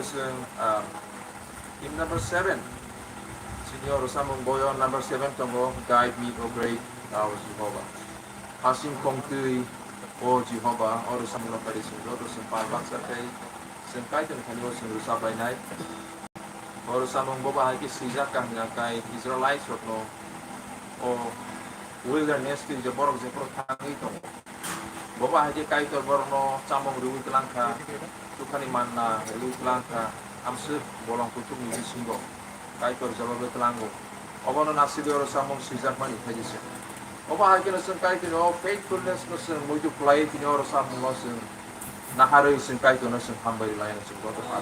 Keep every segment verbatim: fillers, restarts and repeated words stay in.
Chwng, ah, hymn number seven. Chini oro samung boyo number seven tongo, Guide Me, O Great Thou Jehovah. Hasing khongtwi, O Jehovah, oro samung no pari chwng joto chwng pal baksa khai chwng Kaitor thani o chwng rwchap lainai. Oro samung bo bahai khe swijak ka hwnka khai Israelites rokno o wilderness twi je borok jephuru thangwi tongo. Bo bahai khe Kaitor borokno chamung rwui tlang kha, chukhani manna rwui tlang kha, amswk bolong kuthukni bisingo Kaitor jawabwi tlango. Obono nasigwi oro samung swijakmani khaidi se. Obo hai kheno chwng Kaitorni o faithfulness no chwng muitu khlaiwi tini oro samung no chwng naharwi chwng Kaitorno chwng hambai rwlaino chwng joto phan.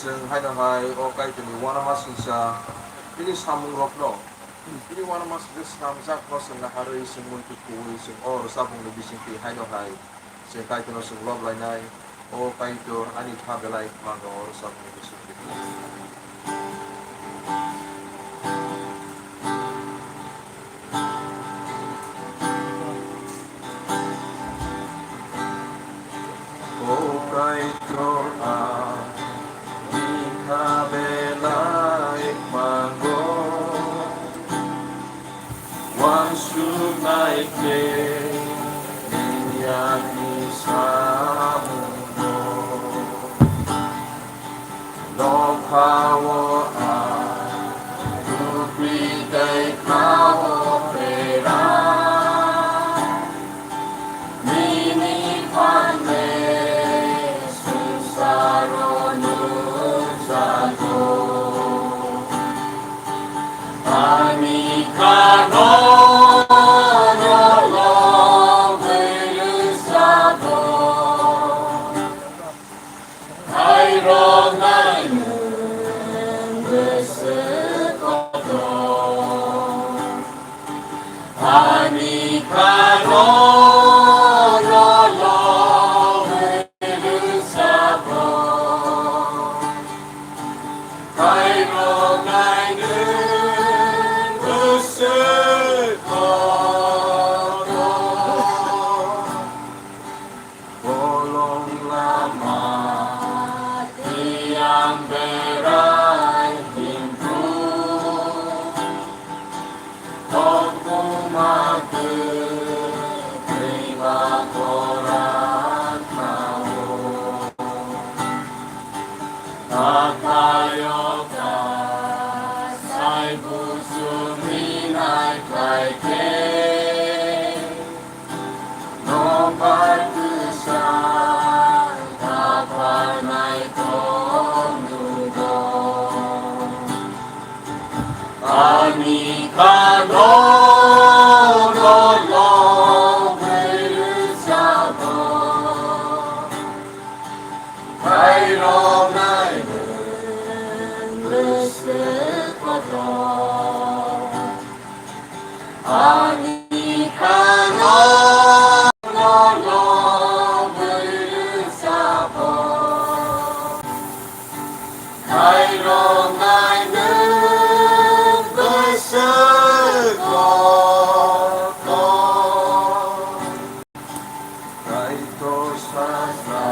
Chwng haino hai o Kaitorni uanamasingcha bini samungrokno, bini uanamasingcha swnamjakno chwng naharwi, chwng muitu kuwi, chwng o rwchapmungni bisingtwi haino hai chwng Kaitorno chwng lob lainai. O Kaitor, ani kha belai kwmano o rwchapmungni bisingtwi. Naikhe niyakni samungo nokhao a rupri tei khao pera. Nini phanne swngcharo nukjago. Ani khano nologwi rwchapho. Khairoknai nwng bwswk kotor. Ani khano nologwi rwchapho. Khairoknai nwng bwswk kotor. Bolong lama tiyang berai himpu. Kokuma kwrwi ba korat nao. Takhayok ta sai busu hinai khlai khe. Nokbar kwsa kapharnai tongmung dong. Ani khano nologwi rwchapho. Khairoknai nwng bwswk kotor. Ani khano nologwi rwchapho. Khairoknai nwng bwswk kotor. Kaitor sasa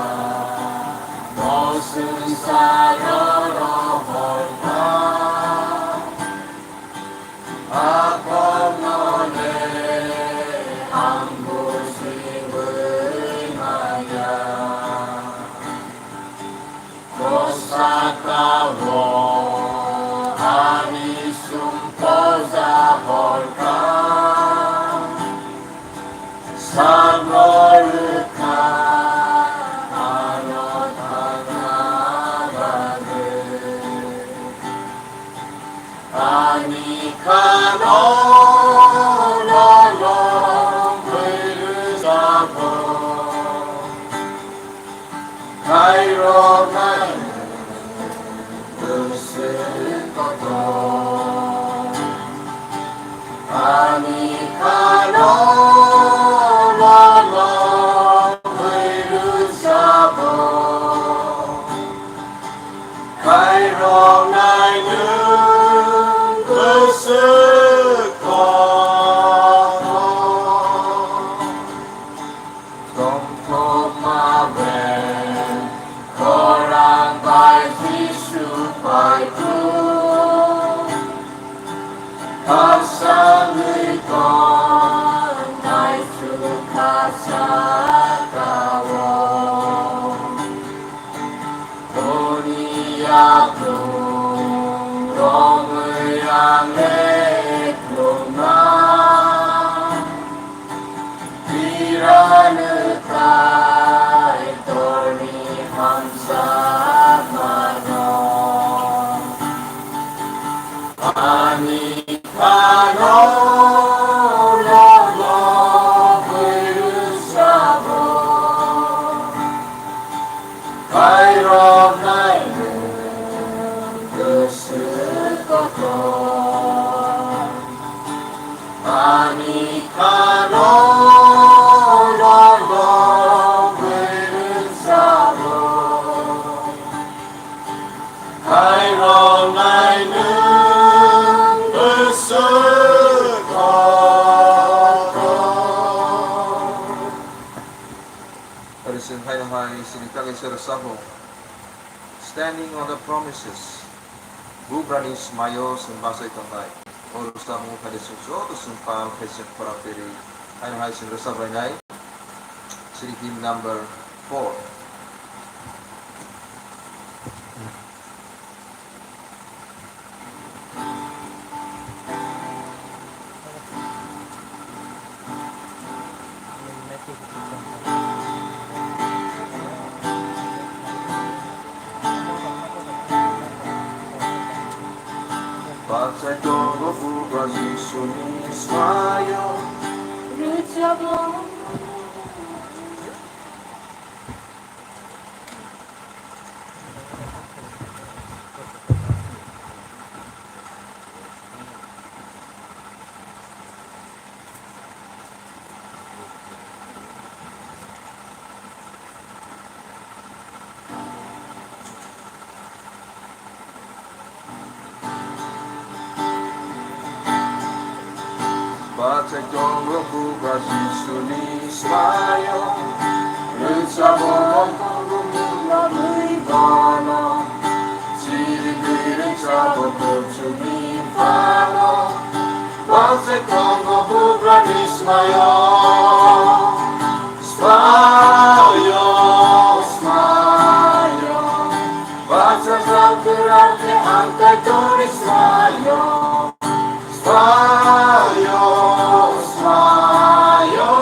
no swngcharo rohor kha. Akorno le ang bujiwi manya. Bwsakao ani sumpoja horkha, sakno rwkha ano thangna bagwi. Ani khano nologwi rwchapho. Khairoknai bwswk kotor. Ani khano nologwi rwchapho. Khairoknai nwng bwswk kotor. Tongthokma bai khorang bai Jisu phai thung. Khakchangwi tongnai chukha sakao. Boni yakung romwi ang le khulumna. Birani Kaitorni hamjakmano. Ani khano nologwi rwchapho. Khairoknai nwng bwswk kotor. Ani khano nologwi rwchapho. Khairoknai nwng bwswk kotor. Ori chwng haino hai chini kagwi se rwchapho. Standing on the promises. Bubrani swmaio chwng bachai tongnai. O rwchapmung khaidi chwng joto chwng pal khai chwng khorang twi rwi. Haino hai chwng rwchap lainai. Siri hymn number four. Bachai tongo Bugra Jisuni smaio. Rwchapmung. Bachai tongo Bugra Jisuni smaio, rwchapmung tongo Bugra mwi bono, chiri twi rwchapmung kuchukni phano, bachai tongo Bugrani smaio. Smaio, smaio, bachajak kwrak khe ang Kaitorni smaio. Smaio, smaio,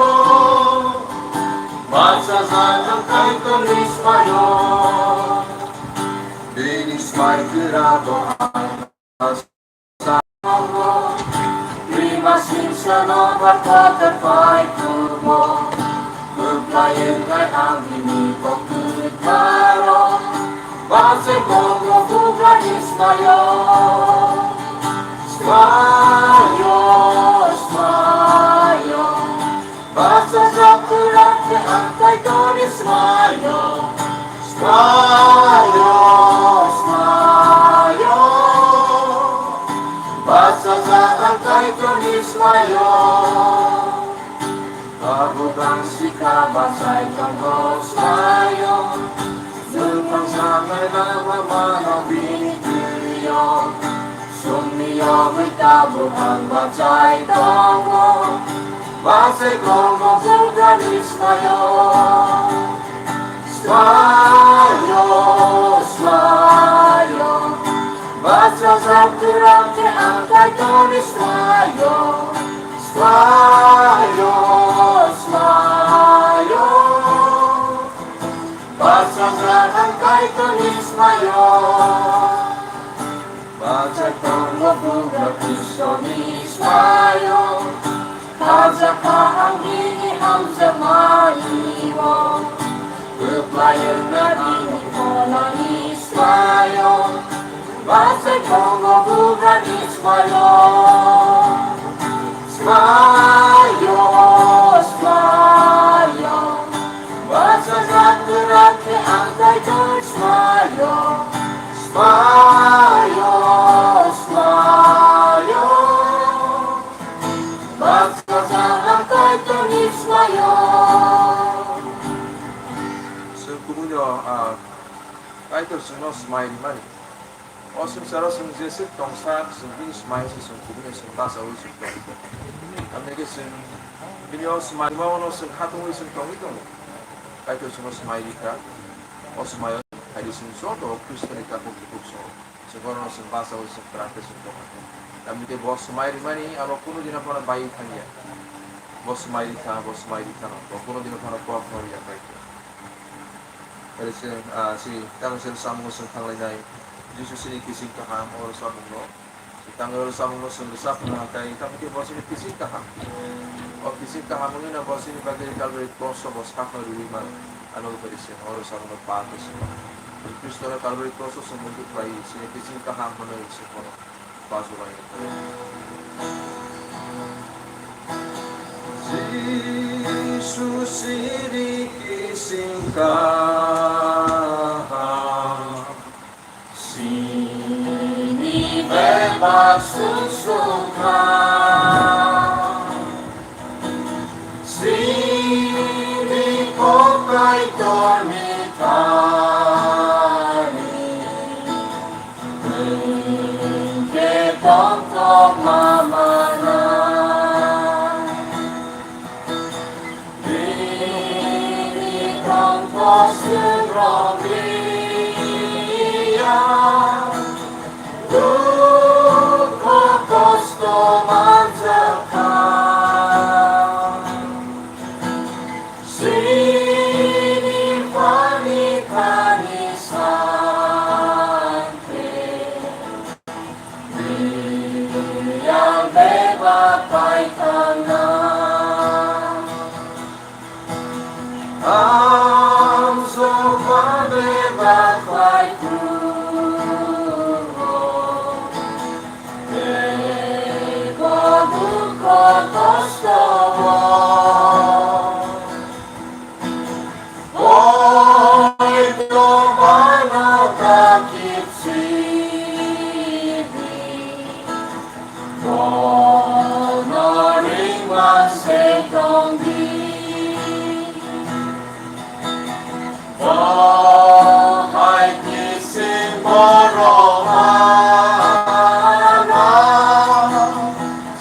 bachajak ang Kaitorni smaio. Bini smai kwrago ang Rima singsa no ba kotor pai tumo. Kwplai wngnai ang bini kok kwtharo. Bachai tongo Bugrani smaio. Smaio, smaio. Bachajak kwrak khe ang Kaitorni smaio. Smaio, smaio. Bachajak ang Kaitorni smaio. Tabuk ang sikha bachai tongo smaio. Nwng tongjaknai lama mano bini twio. Sumni yogwi tabuk ang bachai tongo. Bachai tongo Bugrani smaio. Smaio, smaio. Bachajak kwrak khe ang Kaitorni smaio. Smaio, smaio. Bachajak ang Kaitorni smaio. Bachai tongo Bugra Khristoni smaio. Khajak kha ang bini hamjakmani o. Kwplai wngna bini pholani smaio. Bachai tongo Bugrani smaio. Smaio, smaio. Bachajak kwrak khe ang Kaitor smaio. Smaio, smaio. Bachajak ang Kaitorni smaio. Chwng kubui no, ah, Kaitor chwngno smai rimani. O swngcharo chwng jeswk tongsa, chwng bini smai se chwng kubui no chwng bachaui chwng tong. Tamni khe chwng bini o smai rimao no chwng khatungwi chwng tongwi tongo. Kaitor chwngno smai rikha. O smaio phaidi chwng joto Khristoni takhuk bukhuk song. Chwng bono chwng bachaui chwng kwrak khe chwng tongkha. Tamni khe bo swmai rimani abo kunu dino phano bai thangya. Bo swmai rikha, bo swmai rikha no. Bo kunu dino phano kok no riya bai khe. Ere chwng, ah, si tang se samung chwng thanglainai. Jisu sini kising kaham, oro samung no. Si tang oro samung no chwng rwchap no hatai, tamni khe bo sini kising kaham. O kising kaham wngwi no bo sini bagwi Calvary cross o bo sakno riwi man. Ano bai se oro samung no pa khe sima. Khristo no Calvary cross o chwng muitu khlai sini kising kaham hwnwi se bono pa jolai. Jisu siri kising kaham. Sini bebak susukha, sini kokai torni thani, nwng khe tongthokma manjakha. Sini pani pani sante. Yang bebak pai tangna. Ang sopan bebak pai tuo. Eko dukho kosto o. Oi to mano ta kipsi. Bono ringma se tongdi. Bo hai kisim borok mana.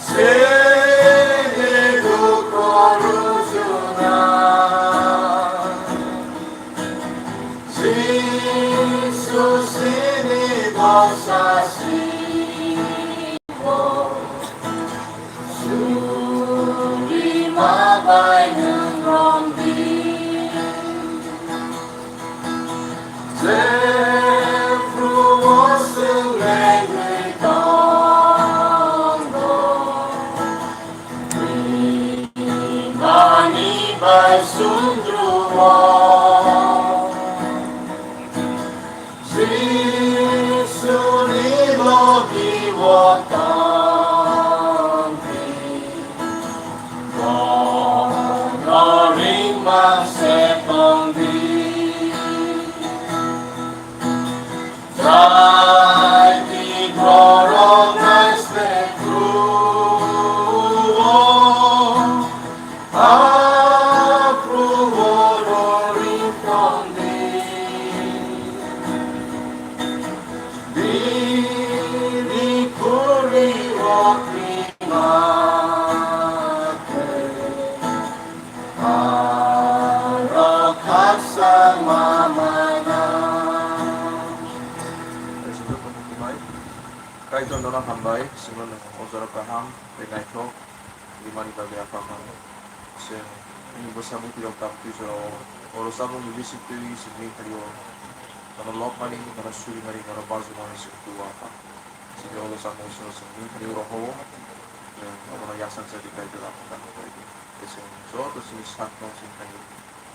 Sini dukhu rujuna. Jisu sini dosa sibo. Suri ma bai nwng romdi. Jephru o swng lengwi tongo. Ani bai sundru o. Jisuni logi o tongdi. Bono ringma se tongdi. Jaiti borok naisle kruo, aphru borok ringtongdi. Bini khuri o kringma khe, aro khaksa ma mana. Kaitor nono hambai, chwngno nwng o jora kaham tei naithok rimani bagwi Apha kaham. Chwng nini bwsa bwtwirok tabukni jorao oro chabukni bisingtwi chwngni thani-o nono lobmani, nono surimani, nono bajukmani chwng tubu Apha. Chini olo chamung chwng chwngni thani-o rohoro, chwng obono yachak chadi Kaitor Apha kaham khlai di. Tei chwng joto chini sakno chini thani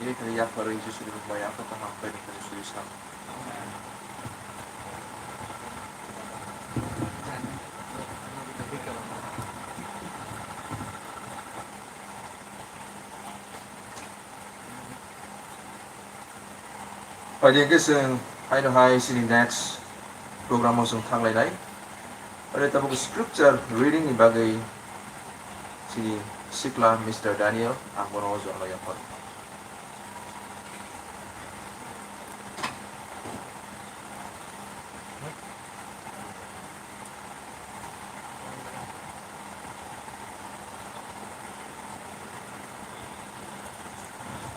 Bini thani yapharwi Jisuni mung bai Apha kaham khe nini thani suri san. Phaidi hwnkhe chwng haino hai chini next program o chwng thanglainai. Ore tabuk scripture reading ni bagwi chini sikla Mister Daniel ang bono o jorno yaphar.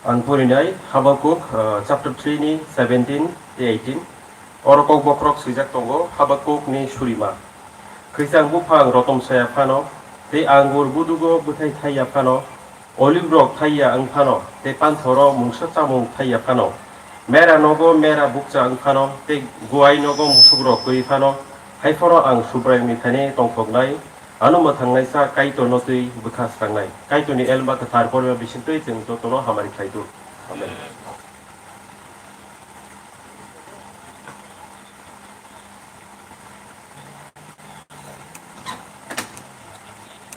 Ang purinai Habakuk, uh, chapter three ni seventeen tei eighteen. Oro kok bokhorok swijak tongo, Habakuk ni surima. Khwisang buphang rotom saya phano, tei angur budugo bwthai thaiya phano, olive rok thaiya wng phano, tei panthoro mungsa chamung thaiya phano, mera nogo mera bukcha wng phano, tei guai nogo musuk rok kwrwi phano, hai phano ang Subraiyungni thani tongthoknai, ano mwthangnaisa Kaitorno twi bwkha srangnai. Kaitorni elma kwthar porima bisingtwi chwng jotono hamari khlai di. Amen.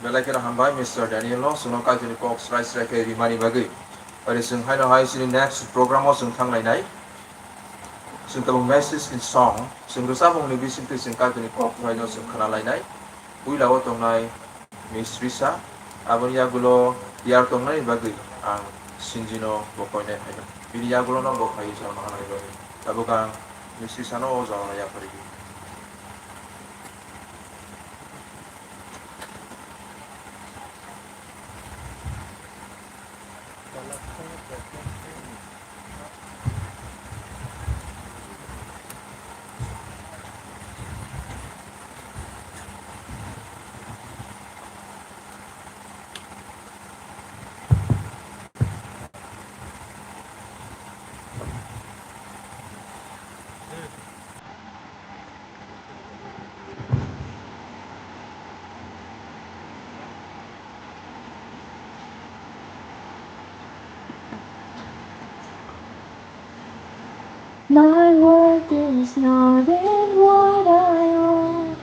Belai kheno hambai Mister Daniel no chwngno Kaitorni kok srai srai khe rimani bagwi. Aro chwng haino hai chini next program o chwng thanglainai. Chwng tabuk message ni song, chwng rwchapmungni bisingtwi chwng Kaitorni kok srai no chwng khwnalainai. Puila o tongnai Miss Risa, aboni yagulo tiyar tongnani bagwi ang Sinjino bo koinai phaino. Bini yagulono bo phaiwi chwla manganani bagwi. Tabuk ang Miss Risano o jorano yapharwi di. My worth is not in what I own,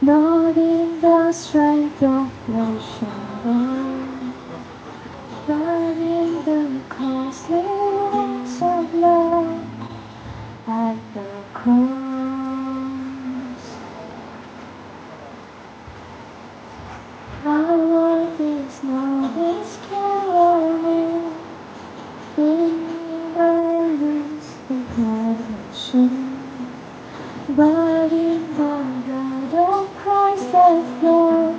not in the strength of flesh and bone, but in the costly works of love at the cross. Our worth is not in skill or will, in violence and passion, but in the blood of Christ that flowed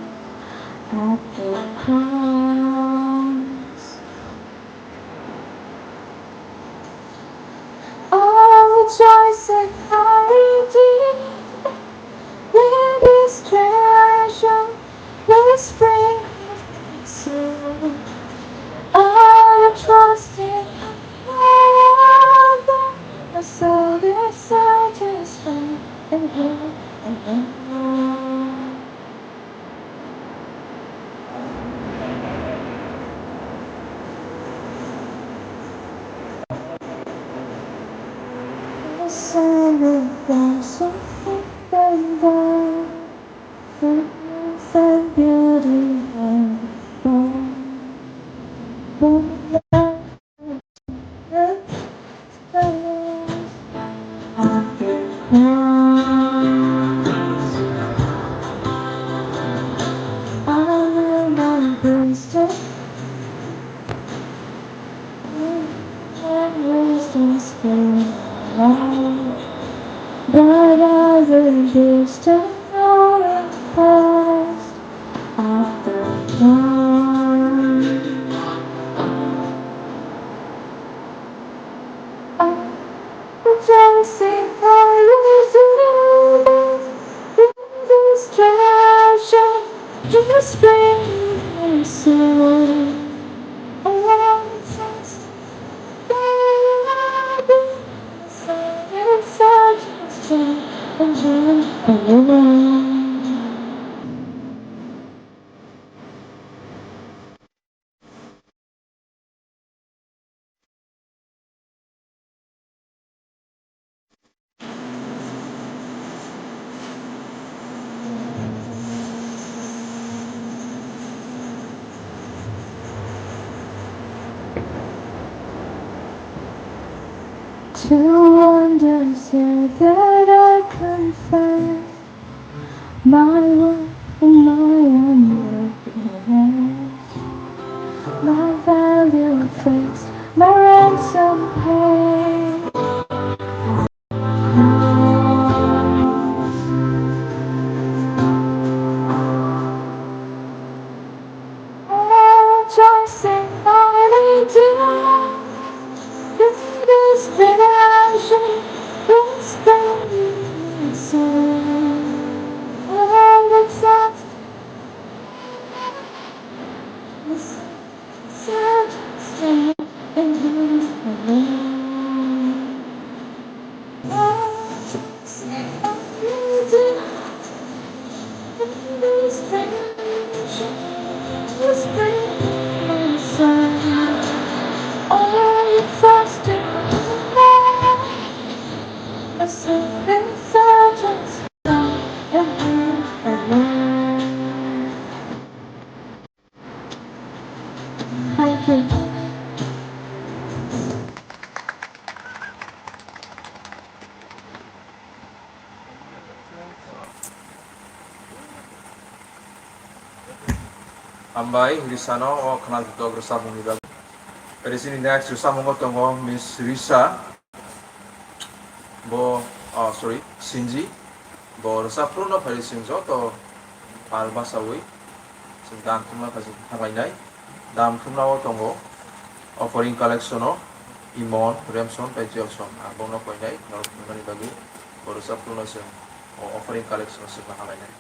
at the cross. Oh, joy set my redeemed in this treasure, this spring of soul. I trust in my Father, my soul is satisfied in Him alone. But as a distant roaring past after dawn, rejoicing for you, this treasure, this great soul. Two wonders here that I confess, my worth and my unworthiness, my value fixed, my ransom paid. Rejoicing, my Redeemer, in this generation, this coming soon. All that's lost, this such strength and beauty alone. Hambai, Risano, o khwnajutok rwchapmungni bagwi. Oirisini next rwchapmungo tongo Miss Risa. Bo, oh, sorry, Sinji. Bo rwchapphruno phai chwng joto pal bachaui chwng dam thumna phai chwng thanglainai. Dam thumnao tongo offering collection-o Imon, Remson tei Jelson. Ang bono koinai norok thumnani bagwi bo rwchapphruno chwng o offering collection-o chwng nahalainai.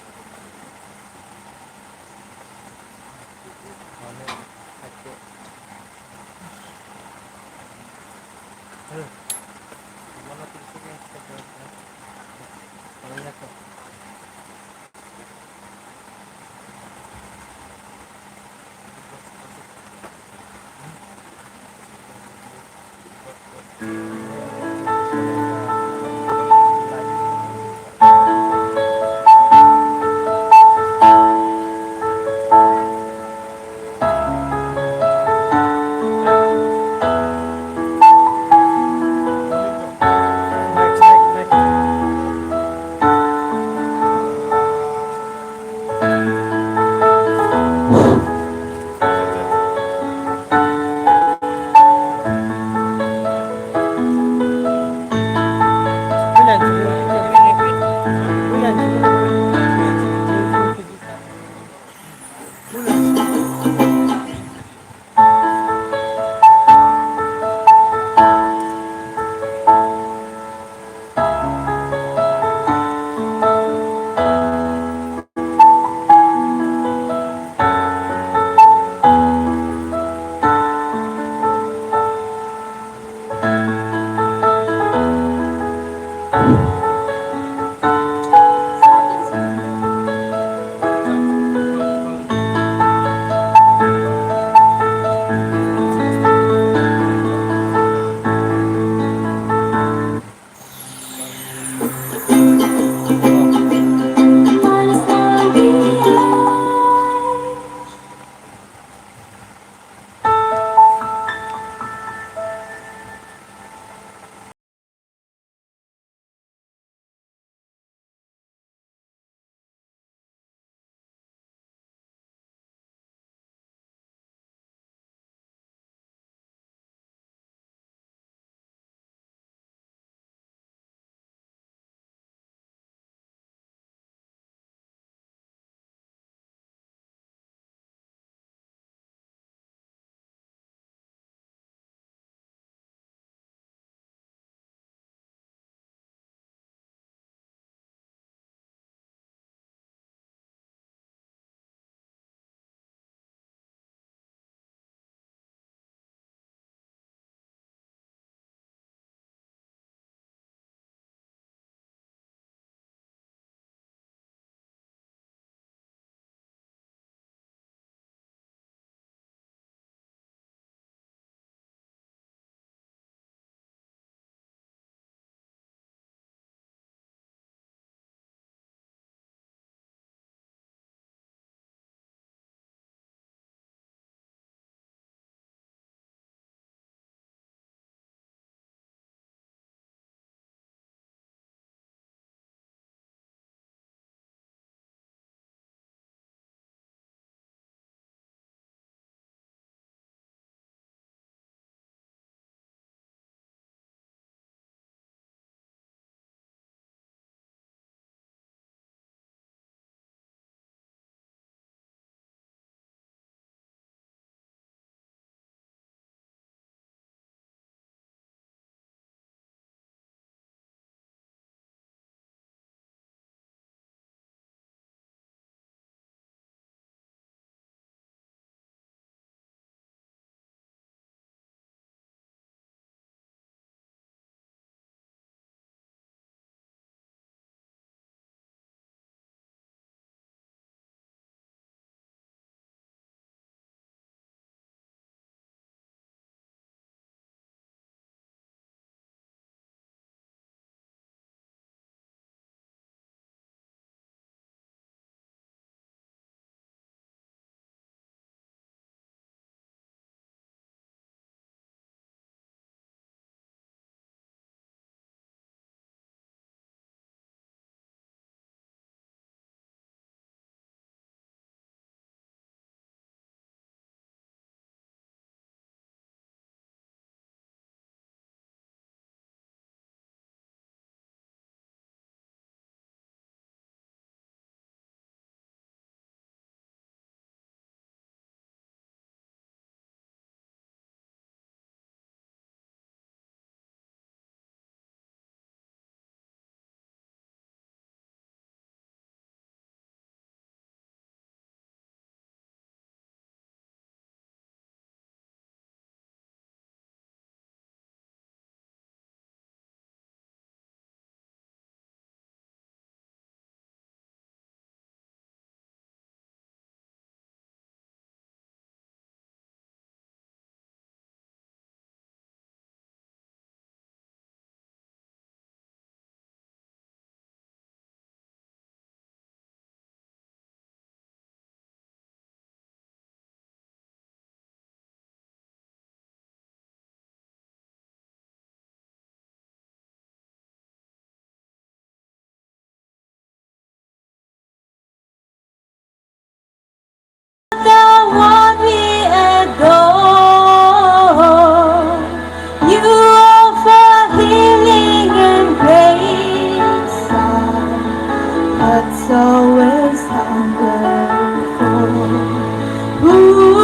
Who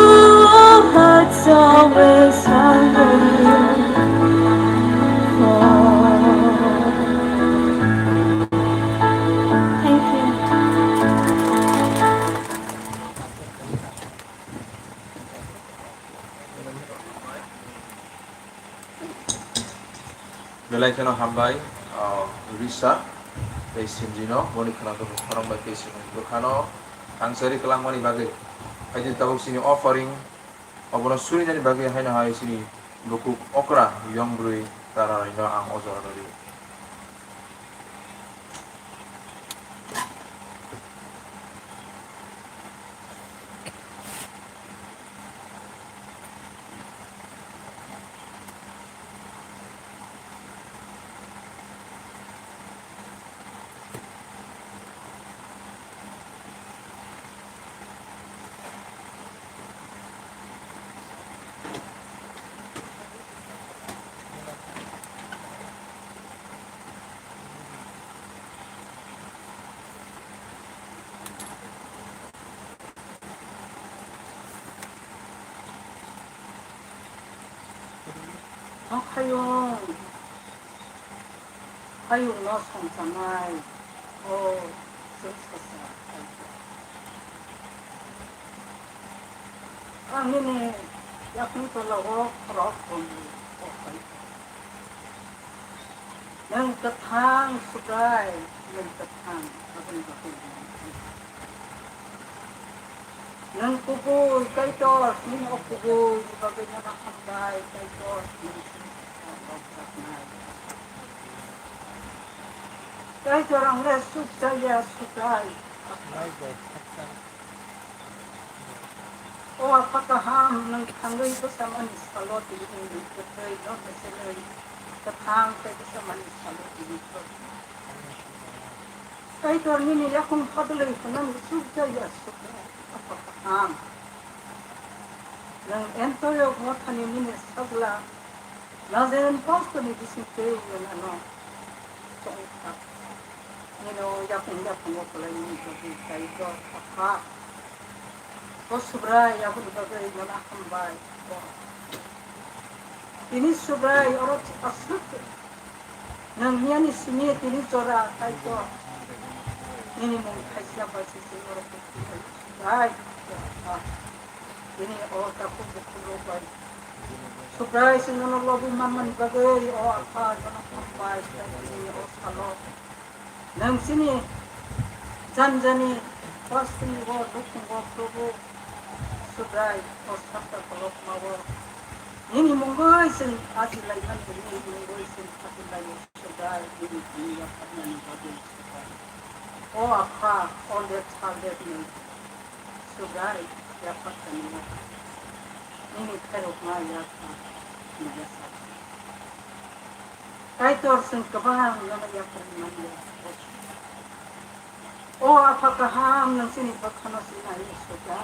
hearts always hunger for. Thank you. Belai kheno hambai, ah, Risa tei Sinjino, boni khwnangwi khorang bai tei chini bwkhano thangsari kwlangmani bagwi. Haidi tabuk chini offering, obono surinani bagwi haino hai chini bukhuk okra yong bwrwi Tara Raino ang o jorano rio. Nokhayung, hayungno songchanai, o chwng sacha khaikha. Ang nini yakung tolao khorok tonwi kophai. Nwng kwthang Subrai, nwng kwthang, aboni bagwi nwng kubui Kaitor, nini o kubui ni bagwi nono hambai, Kaitor, nwng sini kwthang rwjaknai. Kaitor, ang le suk chaya, Subrai. O Apha kaham, nwng thangwi bwsamani salo tini nwng kwthwi no bwchenwi kwthang tei bwsamani salo tini kwthwi. Kaitor nini yakung phodolwi hwnani suk jaya sukha, Apha kaham. Nwng Antioch mothani nini sajla Nazarean pastorni bisingtwi nwng ano chongkha. Nini o yakung yakungo kwlaimani bagwi Kaitor Apha. O Subrai aboni bagwi nono hambai. Tini Subrai oro aswk nwng niyani simi tini jora Kaitor. Nini mung khaisa bai se se oro Subrai. Tini o takhuk bukhuk rok bai. Subrai se nono lobwi manmani bagwi o Apha nono hambai tini o salo. Nwng chini janjani hasteni o nukhungo Probu Subrai o sakta kolokma o nini mungwi chwng ajilaimani, nini mungwi chwng ajilaio Subrai, nini thani yapharmani bagwi Subrai. O Apha, o let sal let nwng Subrai yapharmani o nini khairokma yapha nini sal. Kaitor chwng kwbang nono yapharwi manya. O Apha kaham, nwng chini bwkhano sinai suda.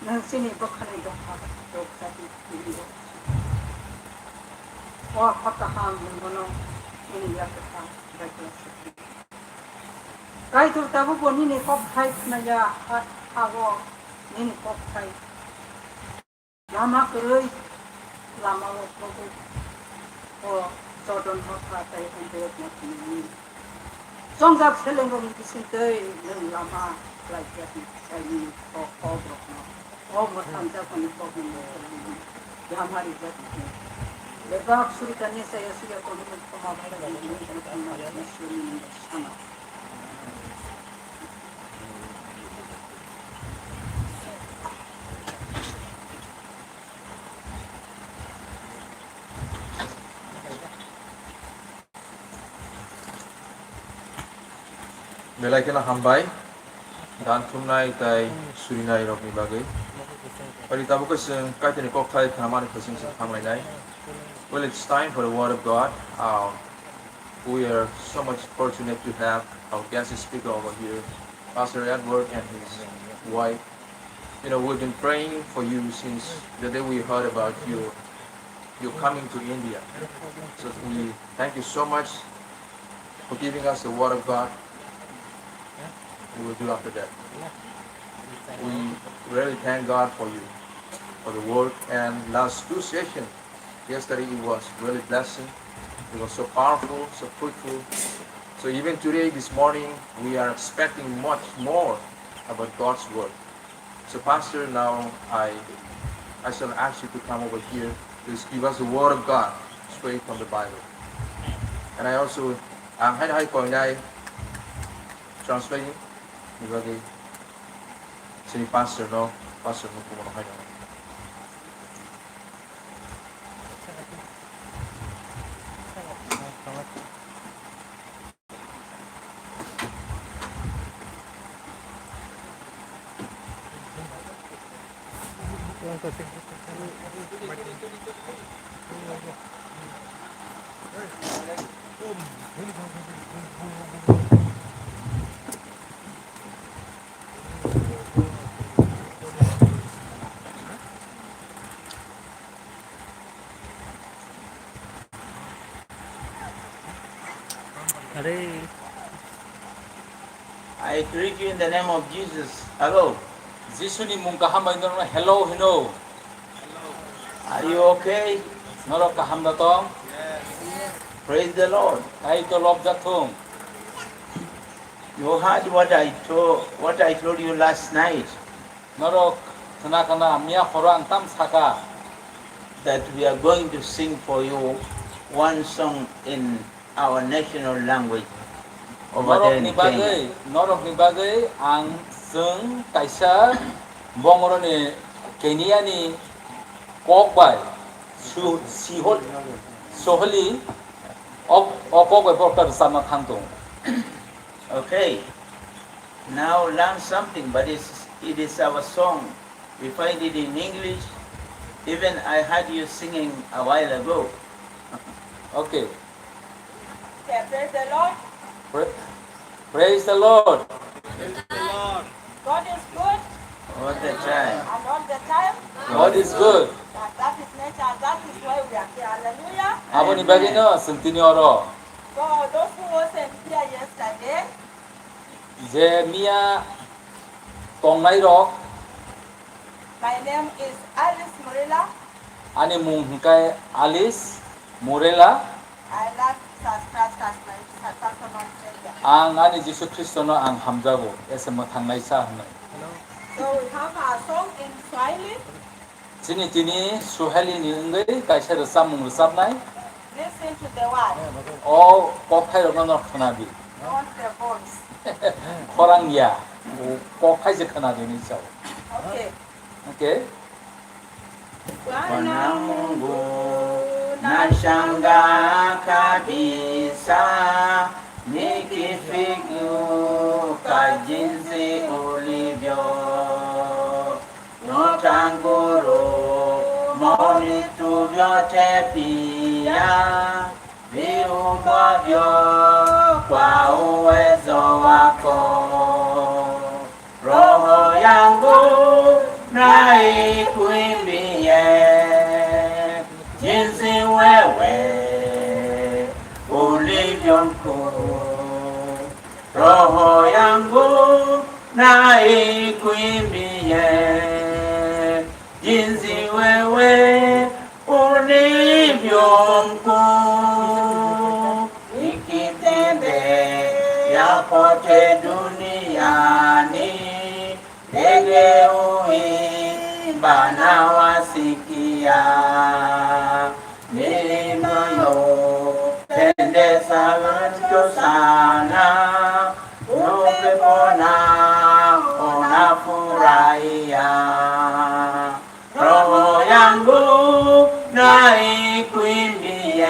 Nwng chini bwkhani dopha rok jadi twi. O Apha kaham, nwng bono nini yakha bai khlai sidi. Kaitor tabukbo nini kokthai khnaya ha, ha-o nini kokthai. Lama kwrwi, lama-o Probu, o Jordan motha tei Antioch mothani chongjak selengrokni bisingtwi nwng lama khlaijakni, tei nini kok, kokrokno, o mwthangjakmani kokni mwthangni lama rijak. Bebak surikani chaya suya kono khoma bai nini khoma bai nini sana. Belai kheno hambai, dan thumnai tei surinai rokni bagwi. Ori tabuk khe chwng Kaitorni kokthai khnamani khwchwng se thanglai nai. Well, it's time for the word of God. Uh, we are so much fortunate to have our guest speaker over here, Pastor Edward and his wife. You know, we've been praying for you since the day we heard about you, you coming to India. So we thank you so much for giving us the word of God. we will do after that. We really thank God for you, for the work, and last two sessions, yesterday it was really blessing. It was so powerful, so fruitful. So even today, this morning, we are expecting much more about God's word. So Pastor, now I, I shall ask you to come over here. Please give us the word of God straight from the Bible. And I also, ang hai hai koinai translating, ni bagwi chini Pastor no, Pastor no kumono hai no. Are. I greet you in the name of Jesus. Hello. Jisuni mung kaham bai norokno hello hino. Are you okay? Norok kaham da tong? Praise the Lord. Tai to lobjak thung. You heard what I told, what I told you last night. Norok khna khna miya horo ang tam saka. That we are going to sing for you one song in our national language over there in Norokni bagwi, Kenya. Norokni bagwi ang chwng kaisa bongroni Keniani kok bai su-, sihol-, soholi ok, o kok bai borok ta rwchapna thang tongo. Okay. Now learn something, but it's, it is our song. We find it in English. Even I heard you singing a while ago. Okay. Okay, praise the Lord. Pra-, praise the Lord. God is good. All the time. And all the time. God is good. That, that is nature. That is why we are here. Hallelujah. Aboni bagwino chwng tini oro. So those who wasn't here yesterday, Je miya tongnai rok. My name is Alice Murila. Ani mung hwnkhe Alice Murila. I love Jesus Christ as my personal Savior. Ang ani Jisu Khristono ang hamjago, ese mwthangnaisa hwnwi. So we have a song in Swahili. Chini tini Swahili ni wngwi kaisa rwchapmung rwchapnai. Listen to the word. O kokthairokno no khna di. Not the voice. Khorang ya. O kokthai se khna di ni chao. Okay. Okay. Bwana Mungu, nashanga kabisa, nikifikiu kajinsi ulivyo. Notanguru moni tubyo te pia, biu babyo kwa uwezo wako. Roho yangu na ikuimbie, jinsi wewe ulivyo mkuu. Roho yangu na ikuimbie, jinsi wewe ulivyo mkuu. Ikitende yapote duniani, ndege uimba na wasikia. Milima yo pendesa lucho sana, upepo na ona furahia. Roho yangu na ikuimbie,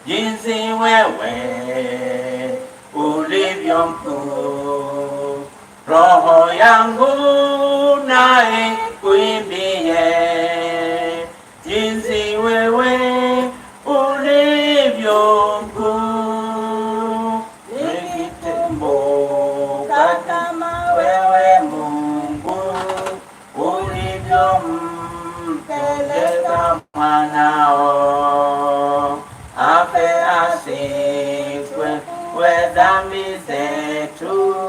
jinsi wewe ulivyo mkuu. Roho yangu na ikuimbie, jinsi wewe ulivyo mkuu. Nikikumbuka kama wewe Mungu ulivyompeleka mwanao afe asikwe we dhambi zetu.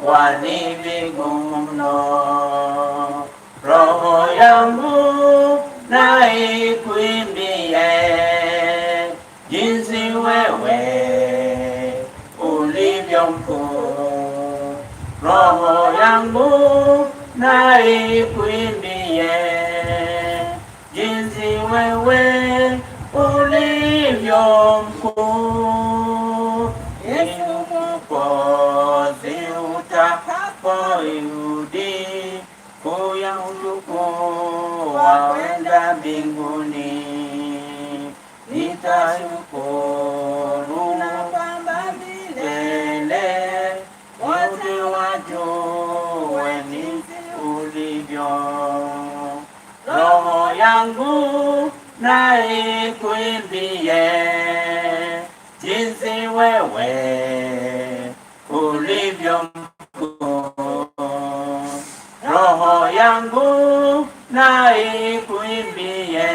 Wani bigumno roho yangu nai kuimbiye jinsi wewe uli byongku roho yangu nai kuimbiye jinsi wewe uli byongku. Yesu ko ziuta ko yudi ko yang luko wenda binguni nita yuko luna pamba bilele. Wote waju weni ulibyo roho yangu nai kuimbiye jinsi wewe ulibyo roho yangu nai kuimbiye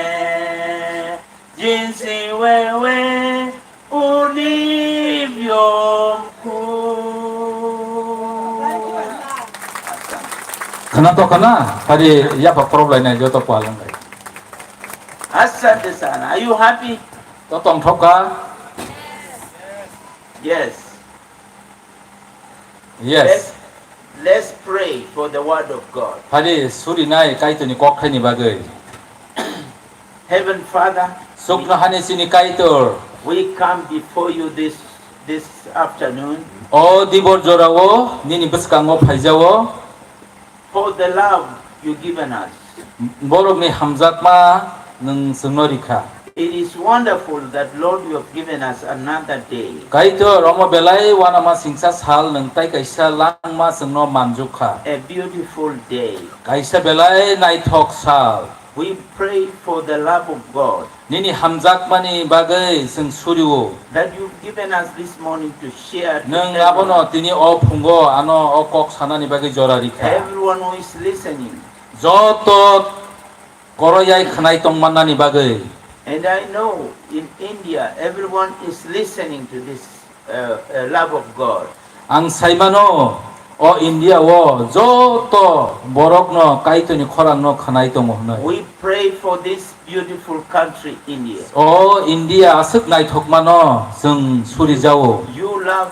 jinsi wewe uli byongku. Khana to khana, hari yapa problem nai joto palang gai. Asante sana. Are you happy? To tongthok kha? Yes. Yes. Let's, let's pray for the word of God. Phari surinai Kaitorni kokthaini bagwi. Heaven Father, Sukno hani chini Kaitor. We come before you this, this afternoon. O dibor jorao nini bwskango phaijao. For the love you given us. Borokni hamjakma nwng chwngno rikha. It is wonderful that, Lord, you have given us another day. Kaitor, omo belai uanama singcha sal nwng tai kaisa langma chwngno manjukha. A beautiful day. Kaisa belai naithok sal. We pray for the love of God. Nini hamjakmani bagwi chwng surio. That you've given us this morning to share, to Nwng tell abono tini o phungo ano o kok sanani bagwi jora rikha. Everyone who is listening. Joto koroyai khwnai tongmannani bagwi. And I know in India, everyone is listening to this uh, uh, love of God. Ang saimano, o India o joto borokno Kaitorni khorangno khwnai tongo hwnwi. We pray for this beautiful country, India. O India aswk naithokmano chwng surijao. You love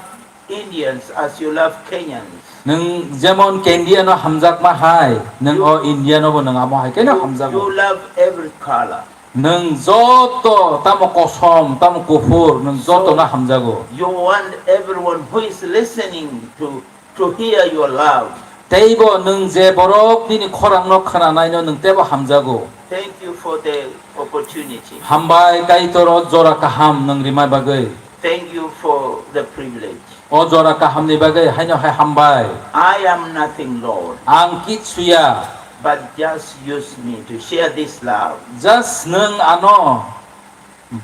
Indians as you love Kenyans. Nwng jemon Kendiano hamjakma hai, nwng You, o Indianobo nwng amo hai kheno you, hamjago. You love every color. Nwng joto, tamo kosom, tamo kuphur, nwng jotono hamjago. You want everyone who is listening to, to hear your love. Teibo nwng je borok nini khorangno khwnanaino nwng teibo hamjago. Thank you for the opportunity. Hambai Kaitor, o jora kaham nwng rimai bagwi. Thank you for the privilege. O jora kahamni bagwi haino hai hambai. I am nothing, Lord. Ang kichu ya. But just use me to share this love. Just nwng ano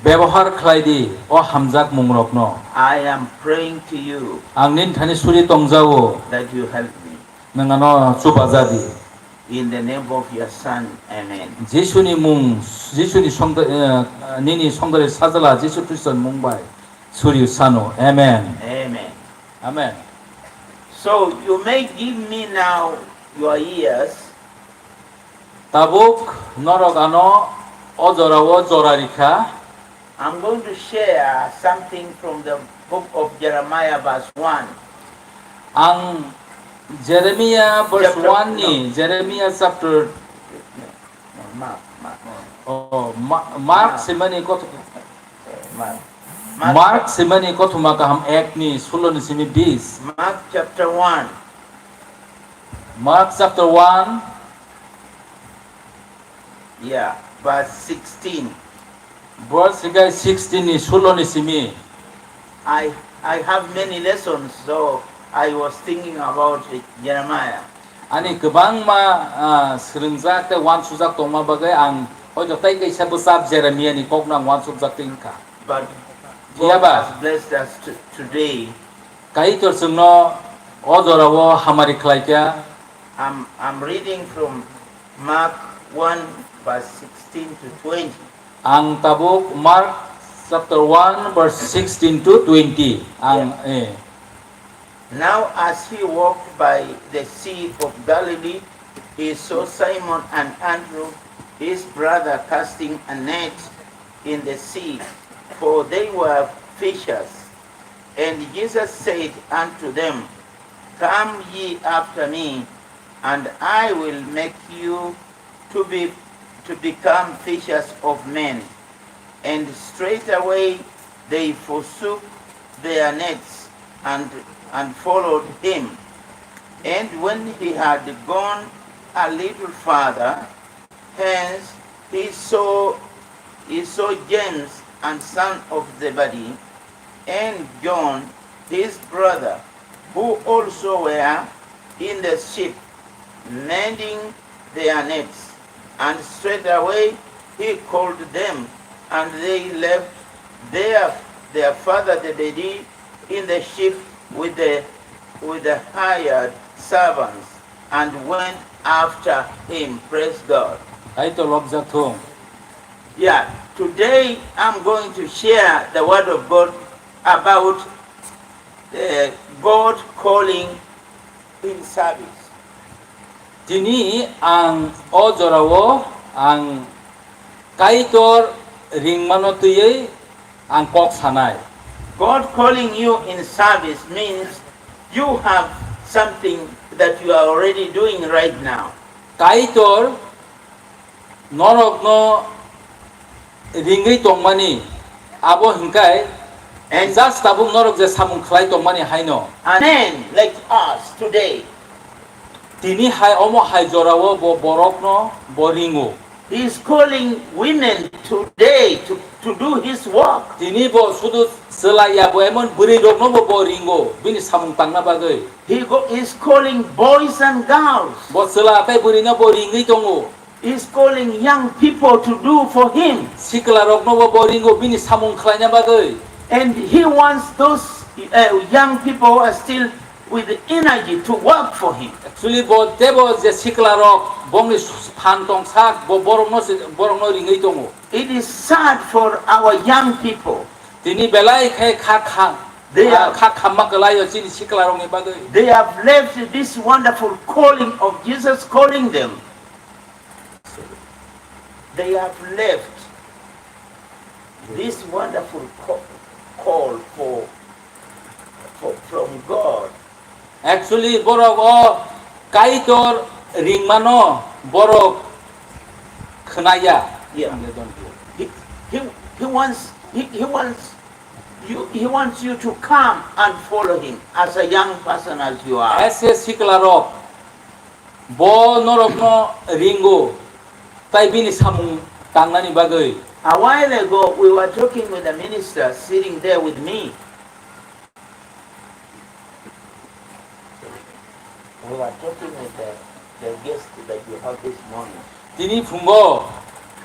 bebohar khlai di o hamjakmungrokno. I am praying to you. Ang nini thani suri tongjao. That you help me. Nwng ano chubaja di. In the name of your Son, amen. Jisuni mung, Jisuni songda-, eh, nini songdari sajla Jisu Khristoni mung bai suri sano. Amen. Amen. Amen. So you may give me now your ears. Tabuk norok ano o jorao jora rikha. I'm going to share something from the book of Jeremiah, verse one. Ang Jeremiah verse Chapter, one ni, no. Jeremiah chapter No, Mark, Mark. Oh, Ma-, Mark Mark. Simani kothoma. Mark. Mark. Mark simani kothoma kaham ek ni sulo ni simi bis. Mark chapter one. Mark chapter one. Yeah, verse sixteen. Verse hikai sixteen ni sulo ni simi. I, I have many lessons, so I was thinking about Jeremiah. Ani kwbangma, ah, swrwngjak tei uansukjak tongma bagwi ang hoito tei kaisa bwchap Jeremiah ni kokno ang uansukjak tei wngkha. But God Phiya ba? Has blessed us to-, today. Kaitor chwngno o jorao hamari khlaikha. I'm, I'm reading from Mark one verse sixteen to twenty. Ang tabuk Mark chapter one verse sixteen to twenty. Ang, Yeah. eh. Now, as he walked by the Sea of Galilee, he saw Simon and Andrew, his brother, casting a net in the sea, for they were fishers. And Jesus said unto them, Come ye after me, and I will make you to be to become fishers of men. And straightway they forsook their nets and, and followed him. And when he had gone a little farther, hence he saw, he saw James and son of Zebedee, and John his brother, who also were in the ship, mending their nets. And straightway he called them, and they left their, their father Zebedee in the ship with the, with the hired servants, and went after him. Praise God. Kaitor lobjak thung. Yeah, today I'm going to share the word of God about, uh, God calling in service. Tini ang o jorao ang Kaitor ringmano twiwi ang kok sanai. God calling you in service means you have something that you are already doing right now. Kaitor norokno ringwi tongmani, abo hwnkhai And just tabuk norok je samung khlai tongmani haino. A man like us today Tini hai omo hai jorao bo borokno bo ringo. He is calling women today to, to do his work. Tini bo sudu chwla ya bo emon bwrwi rokno bo, bo ringo bini samung tangna bagwi. He go, is calling boys and girls. Bo chwla tei bwrwino bo ringwi tongo. Is calling young people to do for him. Sikla rokno bo, bo ringo bini samung khlaina bagwi. And he wants those, uh, young people who are still with the energy to work for him. Actually, bo tebo je sikla rok bongni phan tong sak, bo borokno se, borokno ringwi tongo. It is sad for our young people. Tini belai khe kha kha, They ah, are, kha khamma kwlaio chini sikla rokni bagwi. They have left this wonderful calling of Jesus calling them. They have left this wonderful co-, call for, for, from God. Actually, borok o Kaitor ringmano borok khnaya. Yeah. He, he, he wants, he, he wants you, he wants you to come and follow him as a young person as you are. Ese sikla rok. Bo norokno ringo, tai bini samung tangnani bagwi. A while ago, we were talking with a minister sitting there with me. We were talking with the, the guest that you have this morning. Tini phungo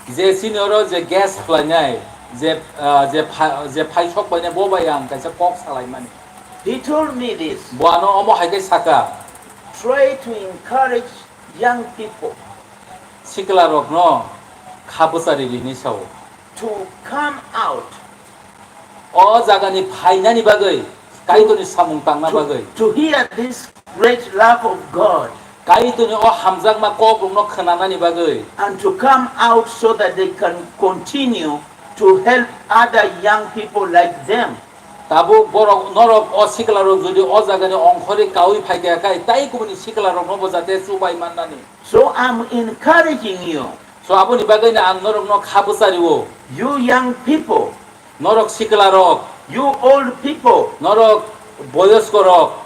je sini oro je guest khlainai, je, ah, je pha-, je phaisok painai, bo bai ang kaisa kok salaimani. He told me this. Bo ano omo hai khe saka. Try to encourage young people. Sikla rokno kha bwchari rini sao. To come out. O jagani phainani bagwi, Kaitorni samung tangna To, bagwi. To hear this great love of God. Kaitorni o hamjakma kok rokno khnanani bagwi. And to come out so that they can continue to help other young people like them. Tabuk borok, norok o sikla rok jodi o jagani ongkhorwi kaui phaikha khai, tai kubuni sikla rokno bo jate chubai mannani. So I'm encouraging you. So aboni bagwi no ang norokno kha bwchario. You young people. Norok sikla rok. You old people. Norok boyosko rok.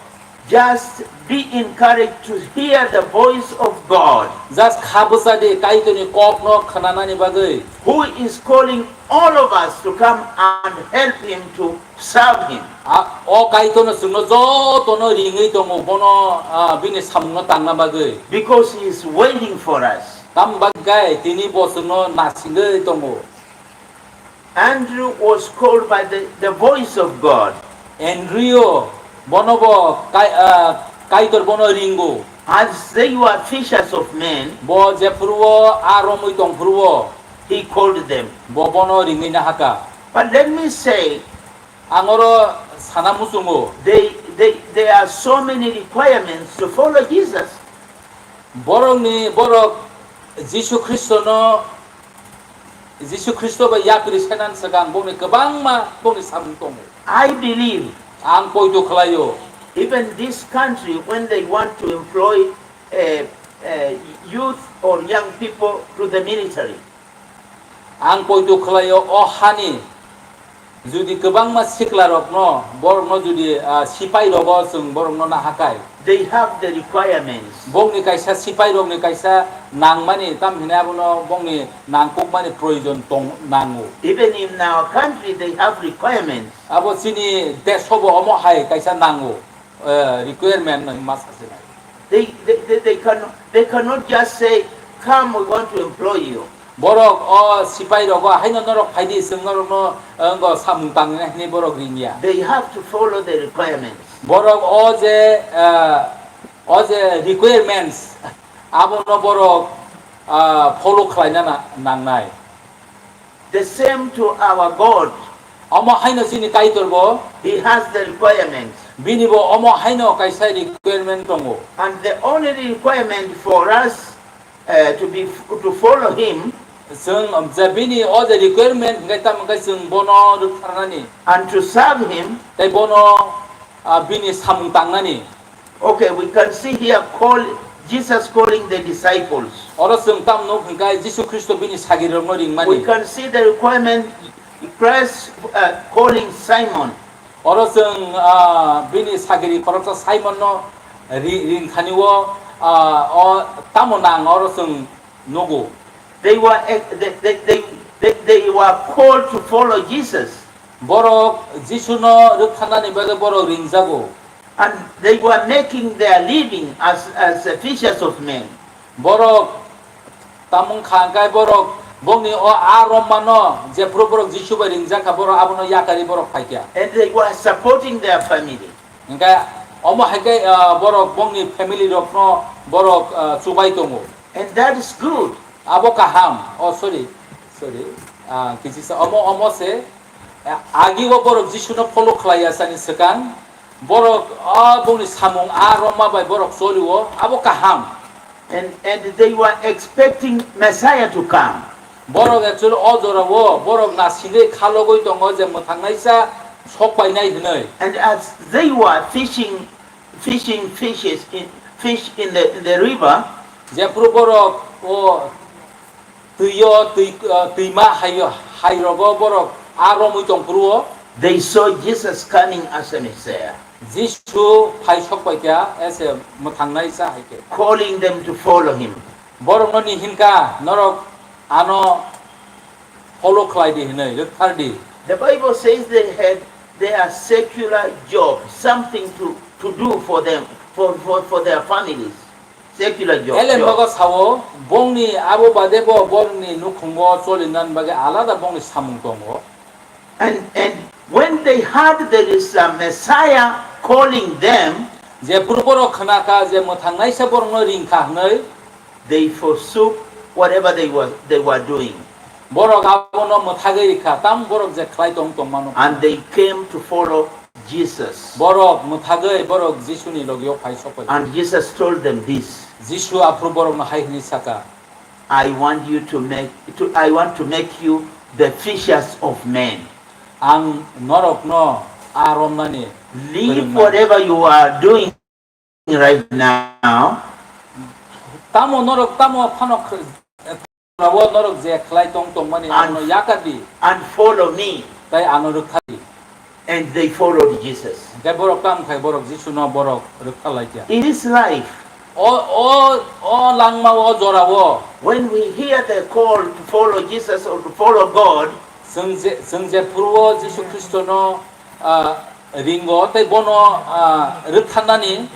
Just be encouraged to hear the voice of God. Just kha bwchadi Kaitorni kokno khnanani bagwi. Who is calling all of us to come and help him to serve him. A, o Kaitorno chwngno jotono ringwi tongo, bono, a, bini samungno tangna bagwi. Because he is waiting for us. Tamo bagwi khe tini bo chwngno nasingwi tongo. Andrew was called by the, the voice of God. Andrew, bono bo Kai-, ah, Kaitor bono ringo. As they were fishers of men, Bo jephuru o a romwi tongphuru o. He called them. Bo bono ringwi nahaka. But let me say, Ang oro sana muchungo. They, They, there are so many requirements to follow Jesus. Borokni, borok Jisu Khristono, Jisu Khristo bai yapri senan swkang bokni kwbangma bokni samung tongo. I believe Ang poito khlaio. Even this country, when they want to employ, uh, uh, youth or young people to the military, Ang poito khlaio o hani jodi kwbangma siklarokno, borokno jodi, ah, sipai rogo chwng borokno nahakai. They have the requirements. Bongni kaisa sipai rokni kaisa nangmani, tam hinai abono bongni nangkukmani proyojon tong nango. Even in our country, they have requirements. Abo chini desobo omo hai kaisa nango, eh, requirement no hima sasinai. They, they, they, they can, they cannot just say, "Come, we want to employ you." Borok o sipai rogo haino norok phaidi, chwng norokno, eh, wngkha samung tangnai hinwi borok ringya. They have to follow the requirements. Borok o je, eh, o je requirements, abono borok, ah, follow khlaina na-, nangnai. The same to our God. Omo haino chini Kaitor bo. He has the requirements. Bini bo omo haino kaisa requirement tongo. And the only requirement for us, uh, to be, to follow him, chwng, um, je bini o je requirement hwnkhe tamo hwnkhe chwng bono rwktharnani. And to serve him, tei bono, ah, bini samung tangnani. Okay, we can see here call, Jesus calling the disciples. Oro chwng tam nuk hwnkhe Jisu Khristo bini sagirokno ringmani. We can see the requirement, Christ, uh, calling Simon. Oro chwng, ah, bini sagiri khoroksa Simonno ri-, ringkhani o, ah, o tamo nang oro chwng nugo. They were, eh, they, they, they, they, they were called to follow Jesus. Borok Jisuno rwktharnani bagwi borok ringjago. And they were making their living as, as, uh, fishers of men. Borok tamung kha hwnkhe borok bongni o a romano jephuru borok Jisu bai ringjak kha, borok abono yakarwi borok phaikha. And they were supporting their family. Hwnkhe omo hai khe, ah, borok bongni family rokno borok, ah, chubai tongo. And that is good. Abo kaham. Oh, sorry. Sorry. Ah, kisi sa omo, omo se, ah, agi o borok Jisuno follow khlai ya sani swkang, borok, ah, bongni samung a Roma bai borok choli o, abo kaham. And, and they were expecting Messiah to come. Borok actually o jora o borok nasinai khalogwi tongo je mwthangnaisa sok painai hwnwi. And as they were fishing, fishing fishes in, fish in the, in the river, jephuru borok o twi o, twi, ah, twima hai, hai rogo borok a romwi tongphuru o. They saw Jesus coming as a Messiah. Jisu phai sok pai kha, ese mwthangnaisa hai khe. Calling them to follow him. Borokno ni hinkha, norok ano follow khlai di hinwi, rwkthar di. The Bible says they had their secular job, something to, to do for them, for, for, for their families. Secular job, Elen job. Bago sao, bongni abo bade bo bongni nukhungo cholinan bagwi alada bongni samung tongo. And, and when they heard there is a Messiah calling them, jephuru borok khna kha je mwthangnaisa borokno ring kha hwnwi, they forsook whatever they were, they were doing. Borok abono mwthagwi rikha, tam borok je khlai tong tongmano. And they came to follow Jesus. Borok mwthagwi borok Jisuni logio phai sokoi. And Jesus told them this. Jisu aphuru borokno hai hwnwi saka, "I want you to make, to, I want to make you the fishers of men." Ang norokno a romnani. Leave kwrwngna. Whatever you are doing right now. Tamo norok tamo phano kh-, o norok je khlai tong tongmani, and, abono yakar di. And follow me. Tai ano rwkha di. And they followed Jesus. Hingke borok tamo khai borok Jisuno borok rwkha laikya. In this life, O, o, o langma o jora o. When we hear the call to follow Jesus or to follow God, Chwng je, chwng jephuru o Jisu Khristono, ah, ringo tei bono, ah, rwktharnani.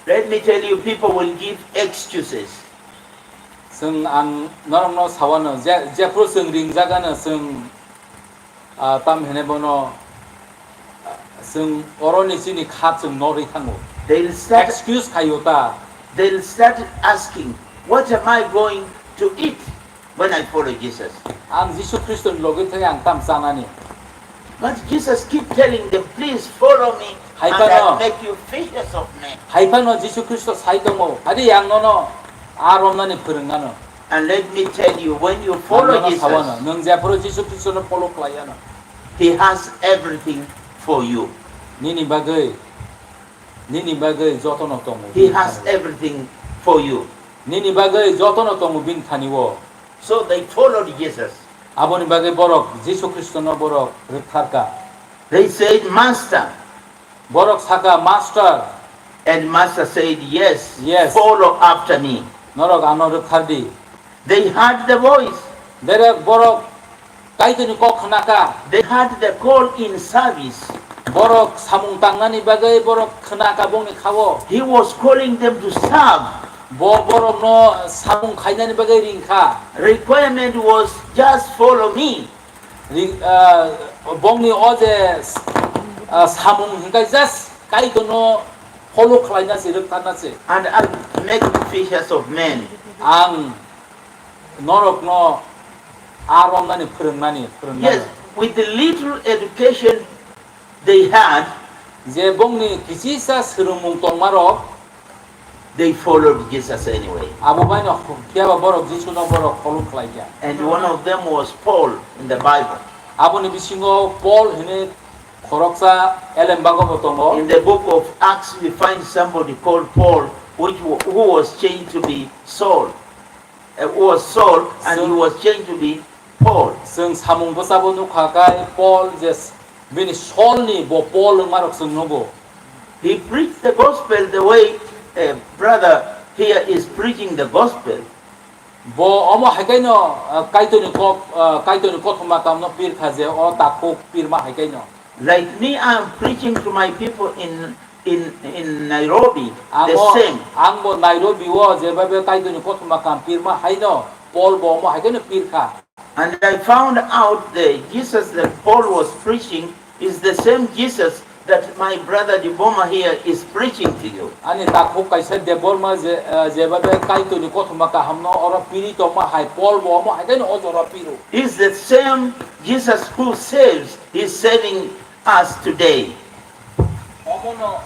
Let me tell you, people will give excuses. Chwng ang norokno sawano, je, jephuru chwng ringjagano, chwng, ah, tam hene bono, ah, chwng oroni chini kha chwng norwi thango. They'll start, Excuse khaio ta. They'll start asking, "What am I going to eat when I follow Jesus?" Ang Jisu Khristoni logi thai ang tam chanani. But Jesus keep telling them, "Please follow me, and I'll make you fishers of men." Hai phano Jisu Khristo sai tongo, "Adi, ang nono a romnani phwrwng nano." And let me tell you, when you follow Jesus, nwng jephuru Jisu Khristono follow khlai ano, He has everything for you. Nini bagwi, nini bagwi jotono tongo. He has everything for you. Nini bagwi jotono tongo bini thani o. So they followed Jesus. Aboni bagwi borok Jisu Khristono borok rwktharkha. They said, "Master." Borok sakha, "Master." And Master said, "Yes, yes, follow after me." Norok ano rwkthar di. They heard the voice. Derek borok Kaitorni kok khnakha. They heard the call in service. Borok samung tangnani bagwi borok khnakha bongni khao. He was calling them to serve. Bo borokno samung khainani bagwi ringkha. Requirement was, "Just follow me." Ri-, ah, bongni o je, ah, samung hingkai just Kaitorno follow khlaina se, rwktharna se. And I'll make fishers of men. Ang norokno a romnani phwrwngnani, phwrwngnani. Yes, with the little education they had, je bongni kichisa swrwngmung tongmarok, they followed Jesus anyway. Abo baino phiya ba borok Jisuno borok follow khlaikha. And one of them was Paul in the Bible. Aboni bisingo Paul hwnwi khoroksa elembago bo tongo. In the book of Acts, we find somebody called Paul, which wa-, who was changed to be Saul. Uh, was Saul, and he was changed to be Paul. Chwng samung bwsabo nukha khe Paul je s-, bini Saulni bo Paul wngmarok chwng nugo. He preached the gospel the way a brother here is preaching the gospel. Bo omo hai khe no, uh, Kaitorni kok, uh, Kaitorni kothoma kamno pirkha je o takhuk pirma hai khe no. Like me, I am preaching to my people in, in, in Nairobi, the same. Ang bo Nairobi o jeba be Kaitorni kothoma kam pirma haino Paul bo omo hai khe no pirkha. And I found out the Jesus that Paul was preaching is the same Jesus that my brother Diboma here is preaching to you. Ani takhuk kaisa Debbarma je, eh, jeba be Kaitorni kothoma kahamno oro piri tongma hai Paul bo omo hai khe no o jora piro. Is the same Jesus who saves He's saving us today. Omono.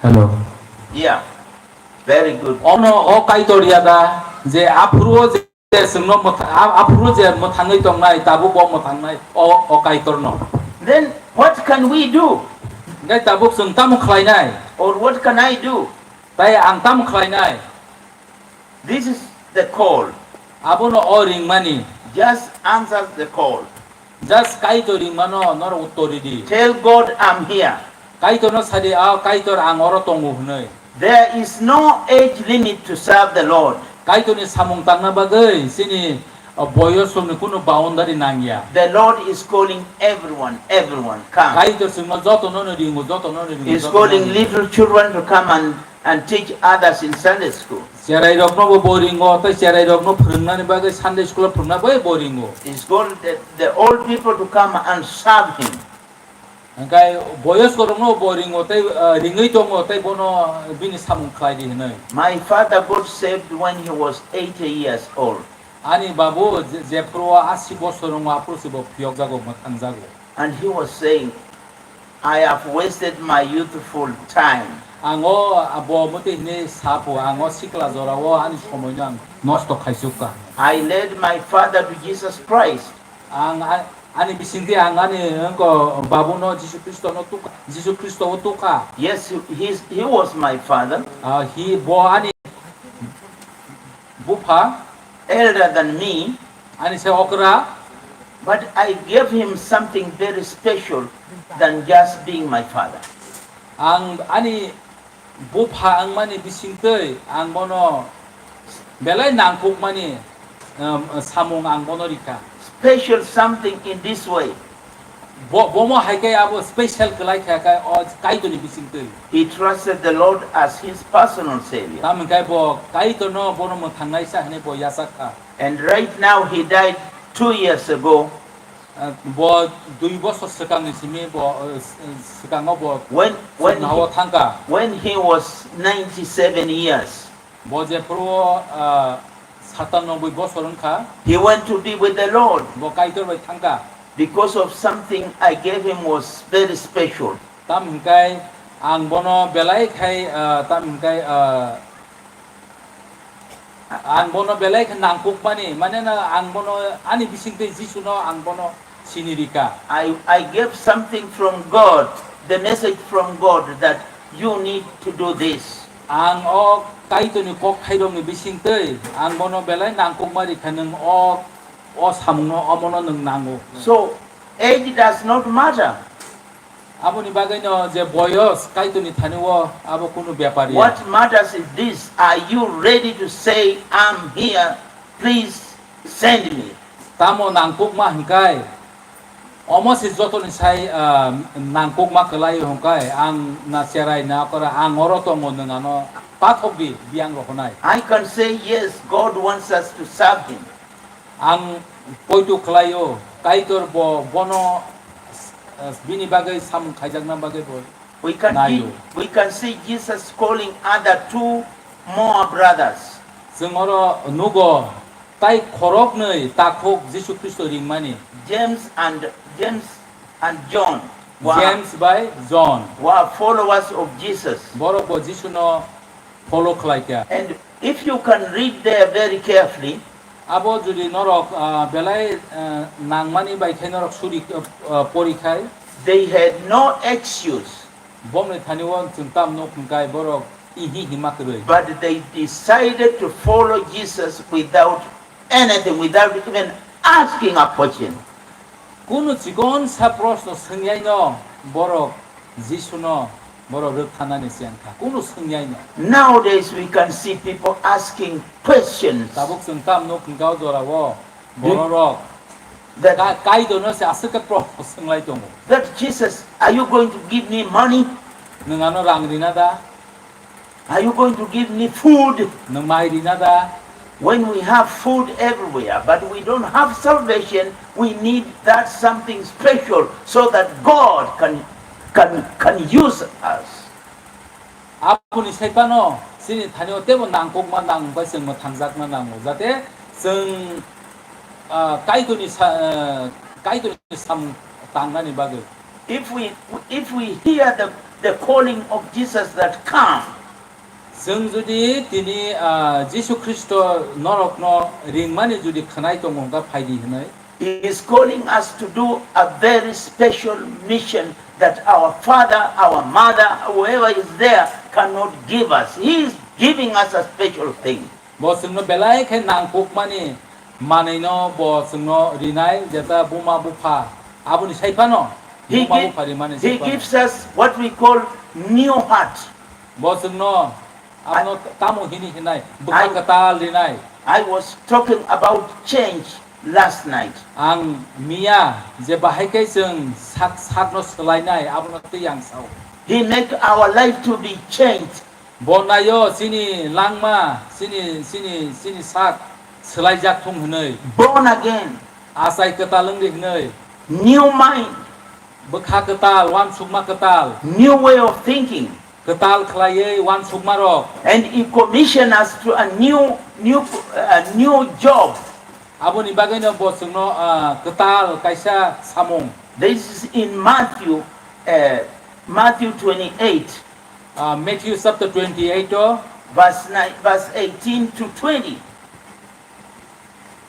Hello. Yeah. Very good. Ono o Kaitor yada je aphuru o je Je chwngno mwtha-, a-, aphuru je mwthangwi tongnai, tabuk bo mwthangnai, o, o Kaitorno. Then what can we do? Hwnkhe tabuk chwng tamo khlainai? Or what can I do? Tai ang tamo khlainai? This is the call. Abono o ringmani. Just answer the call. Just Kaitor ringmano norok uttor ridi. Tell God, "I'm here." Kaitorno sadi, "A Kaitor, ang oro tongo," hwnwi. There is no age limit to serve the Lord. Kaitorni samung tangna bagwi chini, uh, boyosrokni kunu boundary nangya. The Lord is calling everyone, everyone, come. Kaitor chwngno jotono no ringo, jotono no ringo, He's jotono no calling ringo. Little children to come and, and teach others in Sunday school. Cherairokno bo bo ringo, tei cherairokno phwrwngnani bagwi Sunday school-o phwrwngna bai bo ringo. He's called the, the old people to come and serve him. Hwnkhe boyoskorokno bo ringo tei, ah, ringwi tongo tei bono bini samung khlai di hwnwi. My father got saved when he was eighty years old. Ani babu je-, jephuru o asi bosor wngo, aphuru se bo phiyokjago, mwthangjago. And he was saying, "I have wasted my youthful time." Ang o, ah, bo mwtwi hwnwi sapo, ang o sikla jorao ani somoino ang nosto khaisukha. I led my father to Jesus Christ. Ang a-, ani bisingtwi ang ani wngko babuno Jisu Khristono tukha, Jisu Khristo o tukha. Yes, he, he's, he was my father. Ah, hi bo ani bupha. Elder than me. Ani se okra. But I gave him something very special than just being my father. Ang ani bupha wngmani bisingtwi ang bono belai nangkukmani, um, samung ang bono rikha. Special something in this way. Bo, bomo hai khe abo special kwlai kha khe o Kaitorni bisingtwi. He trusted the Lord as his personal savior. Tamo hwn khe bo Kaitorno bono mwthangnaisa hwnwi bo yachak kha. And right now he died two years ago. Ah, bo dui bosor swkangni simi bo, eh, s-, eh, swkango bo When, when, suknao he, thangkha. When he was ninety-seven years, Bo jephuru, ah, satanoboi bosor wngkha, he went to be with the Lord. Bo Kaitor bai thangkha. Because of something I gave him was very special. Tam hinkai ang bono belai khai, ah, tam hinkai, ah, Ang bono belai khe nangkukmani, mane na ang bono ani bisingtwi Jisuno ang bono sini rika. I, I gave something from God, the message from God that you need to do this. Ang o Kaitorni kok khairokni bisingtwi ang bono belai nangkukma rikha, nwng o, o samungno omono nwng nango. So, age does not matter. Aboni bagwino je boyos Kaitorni thani-o abo kunu bepar ya. What matters is this, are you ready to say, "I'm here, please send me"? Tamo nangkukma hwnkai, omo se jotoni sai, ah, nangkukma kwlai hwnkai, ang na cherai na okora, ang oro tongo, nwng ano pathok di, biyang rok hwnai. I can say, "Yes, God wants us to serve him." Ang poito khlaio, Kaitor bo bono, eh, bini bagwi samung khaijakna bagwi bo We can naio. Gi-, we can see Jesus calling other two more brothers. Chwng oro nugo, tai khoroknwi takhuk Jisu Khristo ringmani. James and, James and John were, James bai John. Were followers of Jesus. Borok bo Jisuno follow khlai kha. And if you can read there very carefully, Abo jodi norok, ah, belai, ah, nangmani bai khe norok suri, ah, pori khai. They had no excuse. Bomni thani-o chwng tam nuk hwnkai borok ihi hima kwrwi. But they decided to follow Jesus without anything, without even asking a question. Kunu chikonsa proshno swngyaino borok Jisuno borok rwkthanani chengkha, kunu swngyaino. Nowadays we can see people asking questions. Tabuk chwng tam nuk hwnka o jorao bororok that, ka-, Kaitorno se aswk khe proshno swngwlai tongo. That Jesus, are you going to give me money? Nwng ano rang rina da? Are you going to give me food? Nwng mai rina da? When we have food everywhere, but we don't have salvation, we need that something special so that God can, can, can use us. Aboni sai phano chini thani-o teibo nangkukma nang bai chwng mwthangjakna nango, jate chwng, ah, Kaitorni sa-, ah, Kaitorni samung tangnani bagwi. If we, if we hear the, the calling of Jesus that, "Come," Chwng jodi tini, ah, Jisu Khristo norokno ringmani jodi khwnai tongo hwnka, "Phaidi," hwnwi. He is calling us to do a very special mission that our father, our mother, whoever is there cannot give us. He is giving us a special thing. Bo chwngno belai khe nangkukmani manwino bo chwngno rinai, jeta buma bupha aboni sai phano He buma gi-, bupha rimani he sai phano. Gives us what we call new heart. Bo chwngno abono I, tamo hini hinai, bwkha I, kwtal rinai. I was talking about change last night. Ang miya je bahai khe chwng sak, sakno swlainai, abono twi ang sao. He make our life to be changed. Bo naio chini langma, chini, chini, chini sak swlaijak thung hwnwi. Born again. Achai kwtal wngdi hwnwi. New mind. Bwkha kwtal, uansukma kwtal. New way of thinking. Kwtal khlaiwi uansukmarok. And he commissioned us to a new, new, a new job. Aboni bagwino bo chwngno, ah, kwtal kaisa samung. This is in Matthew, uh, Matthew twenty-eight. Ah, Matthew chapter twenty-eight o. Verse nine, verse eighteen to twenty.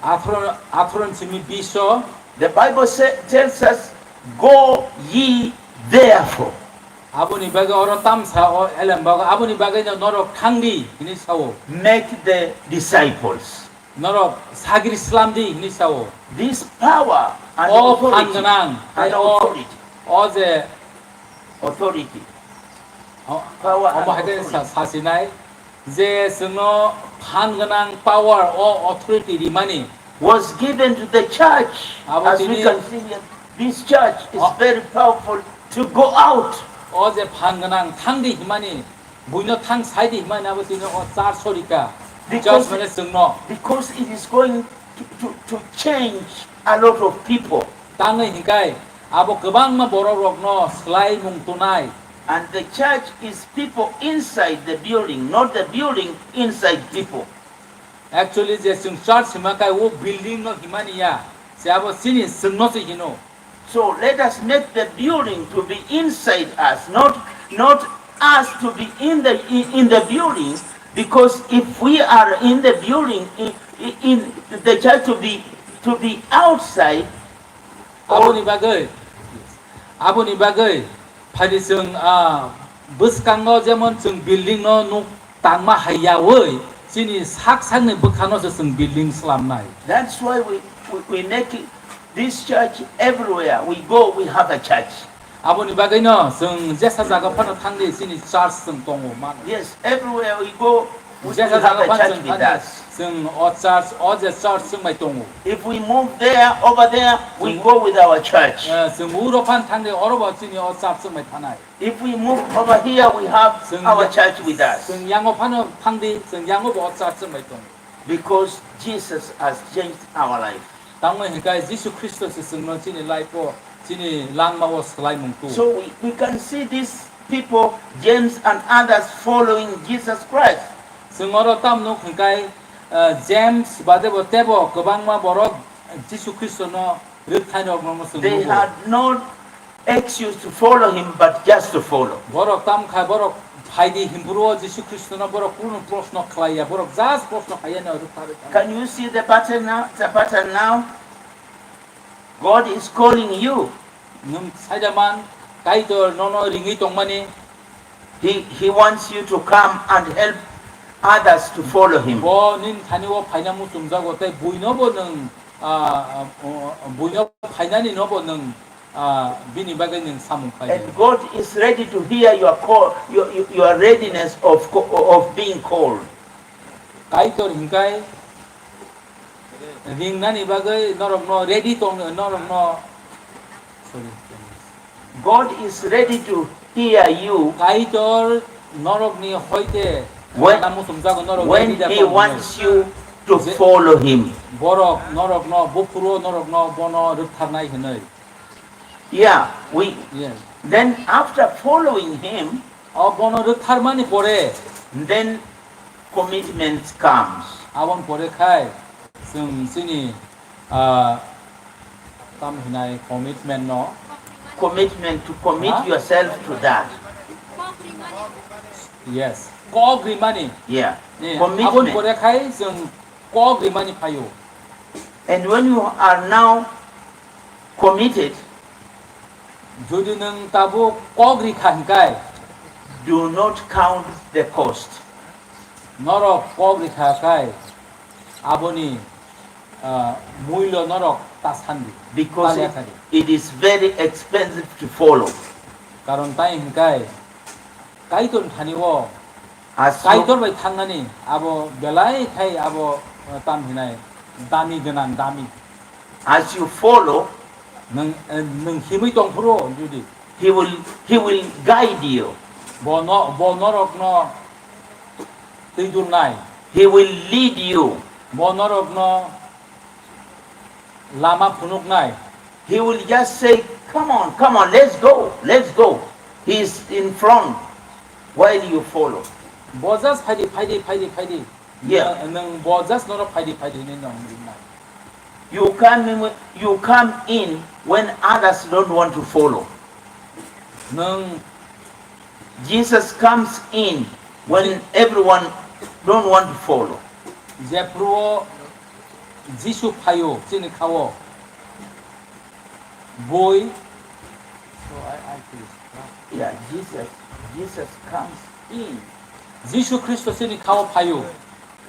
Athro, athro ni simi bish o. The Bible sa-, tells us, "Go ye therefore." Aboni bagwi oro tamsa o elem bago, aboni bagwi no norok thangdi hini sao. Make the disciples. Norok sagri slamdi hini sao. This power and O phan authority gwnang, and o, authority. O je Authority. O, power and omo hai khe authority. Sa-, sasinai je chwngno phan gwnang power o authority rimani. Was given to the church. Abo as we tini can see here, this church is o, very powerful to go out. O je phan gwnang thangdi himani, buino thang saidi himani abo tini o church sorika. Because church mane chwngno. Because it is going to, to, to change a lot of people. Tangwi hinkai abo kwbangma borok rokno swlai mung tunai. And the church is people inside the building, not the building inside people. Actually, je chwng church hima kai o building no himani ya, se abo chini chwngno se hino. So let us make the building to be inside us, not, not us to be in the, in, in the building, because if we are in the building, in, in the church to be, to be outside, Aboni bagwi, aboni bagwi, phaidi chwng, ah, bwskango jemon chwng building no nuk tangma hai yaui, chini sak sakni bwkhano se chwng building slamnai. That's why we, we, we make it, this church everywhere we go, we have a church. Aboni bagwino chwng jesa jaga phano thangdi chini church chwng tongo mano. Yes, everywhere we go, we, we Jesa have jaga a phano church chwng with thangdi, us. Chwng o church, o je church chwng bai tongo. If we move there, over there, we Chwng go with our church. Eh, chwng uro phano thangdi, oro bo chini o church chwng bai thanai. If we move over here, we have Chwng our ya-, church with us. Chwng yango phano thangdi, chwng yango bo o church chwng bai tongo. Because Jesus has changed our life. Tamo hinkai Jisu Khristo se chwngno chini life o, chini langma o swlaimung tu. So we, we can see these people, James and others, following Jesus Christ. Chwng oro tam nuk hinkai, eh, James bade bo tebo kwbangma borok Jisu Khristo no rwkthaini rok no chwng nugo. They had no excuse to follow him, but just to follow. Borok tam kha, borok phaidi himpuru o Jisu Khristo no borok kunu proshno khlai ya, borok just proshno khai ya no rwkha rwkha. Can you see the pattern now? The pattern now? God is calling you. Nwng saida man, Kaitor nono ringwi tongmani. He, he wants you to come and help others to follow him. Bo nini thani o phaina muchungjago, tei buino bo nwng, ah, ah, buino phainani no bo nwng, ah, bini bagwi nwng samung khlai. And God is ready to hear your call, your, your, your readiness of co-, of being called. Kaitor hinkai ringnani bagwi norokno ready tong, norokno, sorry. God is ready to hear you Kaitor norokni hoite when, rana muchungjago norok when ready da he tong wants hwnwi. You to Je-, follow him. Borok norokno, buphuru norokno bono rwktharnai hwnwi. Yeah, we, Yes. Then after following him, O bono rwktharmani pore. Then commitment comes. Aboni pore khai chwng chini, ah, tam hinai commitment no. Commitment to commit Ha? Yourself to that. Yes. Kok rimani. Yeah. Ni, commitment. Aboni pore khai chwng kok rimani phaio. And when you are now committed, Jodi nwng tabuk kok rikha hinkai, do not count the cost. Norok kok rikha khai, aboni, ah, muilo norok ta sandi. Because it, it is very expensive to follow. Karon tai hinkai, Kaitor thani o As you Kaitor bai thangnani abo belai khai abo, eh, tam hinai dami gwnang, dami. As you follow, Nwng, eh, nwng himwi tong phuru jodi. He will, he will guide you. Bo no, bo norokno twi dulnai. He will lead you. Bo norokno lama phunuknai. He will just say, "Come on, come on, let's go, let's go." He is in front while you follow. Bo just phaidi, phaidi, phaidi, phaidi. Yeah. Nwng, nwng bo just norok phaidi, phaidi hinwi nwng ringnai. You come in, you come in when others don't want to follow. Nwng Jesus comes in when everyone don't want to follow. Jephru o Jisu phaio chini khao. Bui. So I, I feel. Yeah, Jesus, Jesus comes in. Jisu Khristo chini khao phaio.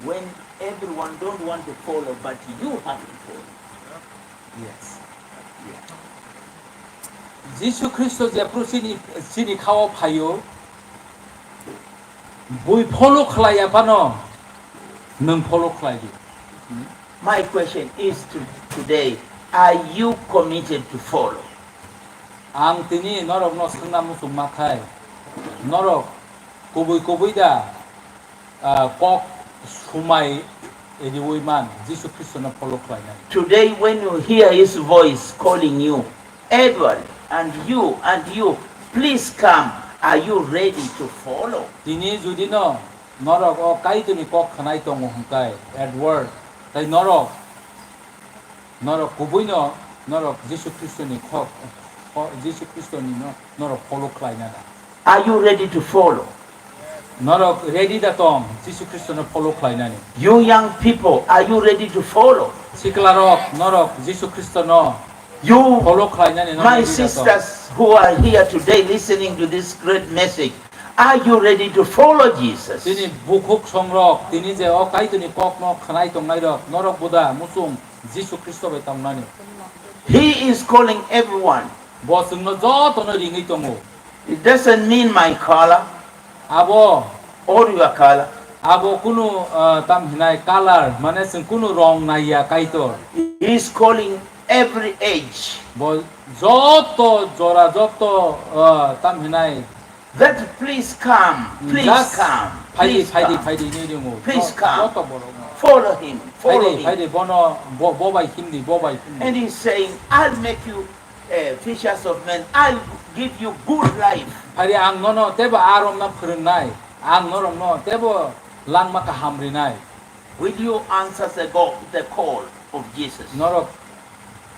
When everyone don't want to follow, but you have to follow. Yes. Yeah. Jisu Khristo jephru chini, chini khao phaio, bui follow khlai ya phano, nwng follow khlai di. My question is to today, are you committed to follow? Ang tini norokno swngna muchungma khai, norok kubui kubui da, ah, kok sumai riwi man, Jisu Khristono follow khlainai. Today, when you hear his voice calling you, "Edward, and you, and you, please come. Are you ready to follow?" Tini judino norok o Kaitorni kok khnai tongo hwnkhe, Edward, tei norok, norok kubuino norok Jisu Khristoni kok, kok, Jisu Khristoni no, norok follow khlaina da? Are you ready to follow? Norok ready da tong Jisu Khristono follow khlainani? You young people, are you ready to follow? Siklarok, norok Jisu Khristono You, follow khlainani no my ready da tong? Sisters who are here today listening to this great message, are you ready to follow Jesus? Tini bukhuk songrok, tini je o Kaitorni kokno khnai tongnairok, norok boda muchung Jisu Khristo bai tongnani? He is calling everyone. Bo chwngno jotono ringwi tongo. It doesn't mean my color. Abo or your color. Abo kunu, ah, tam hinai color, mane chwng kunu rong naiya Kaitor. He is calling every age. Bo joto jora, joto, ah, tam hinai. That please come, please Just come, phaidi, please phaidi, come. Phaidi hinwi ringo. Please Jo-, come. Joto borok no. Follow him, follow Phaidi, him. Phaidi, bono, bo, bo bai himdi, bo bai himdi. And he's saying, "I'll make you, eh, fishers of men. I'll give you good life." Phaidi, ang nono tebo a romna phwrwngnai, ang norokno tebo langma kaham rinai. Will you answer the go-, the call of Jesus? Norok,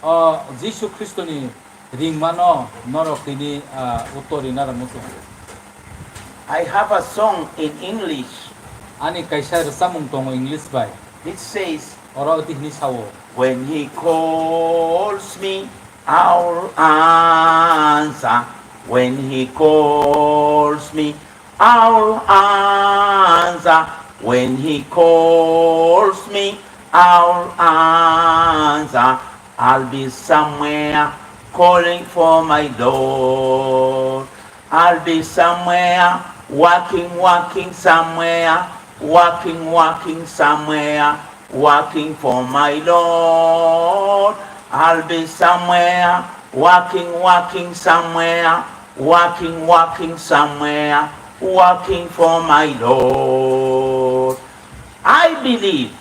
o Jisu Khristoni ringmano norok tini, ah, uttor rina rwmwchwng. I have a song in English. Ani kaisa rwchapmung tongo English bai. It says, Oro tihni sao. When he calls me, I'll answer. When he calls me, I'll answer. When he calls me, I'll answer. I'll be somewhere calling for my Lord. I'll be somewhere, walking, walking somewhere, walking, walking somewhere, walking for my Lord. I'll be somewhere, walking, walking somewhere, walking, walking somewhere, walking for my Lord. I believe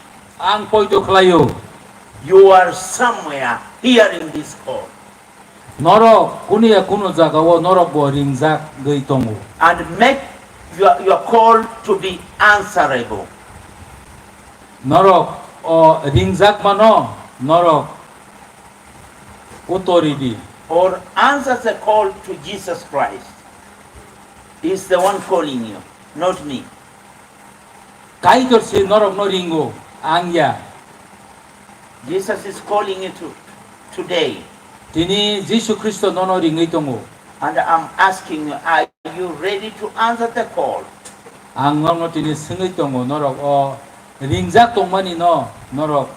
Ang poito khlaio. You are somewhere hearing this call. Norok kunu ya kunu jagao norok bo ringjagwi tongo. And make your, your call to be answerable. Norok o ringjakmano norok uttor ridi. Or answer the call to Jesus Christ. He is the one calling you, not me. Kaitor se norokno ringo, ang ya. Jesus is calling you to today. Tini Jisu Khristo nono ringwi tongo. And I'm asking you, are you ready to answer the call? Ang norokno tini swngwi tongo, norok o ringjak tongmani no norok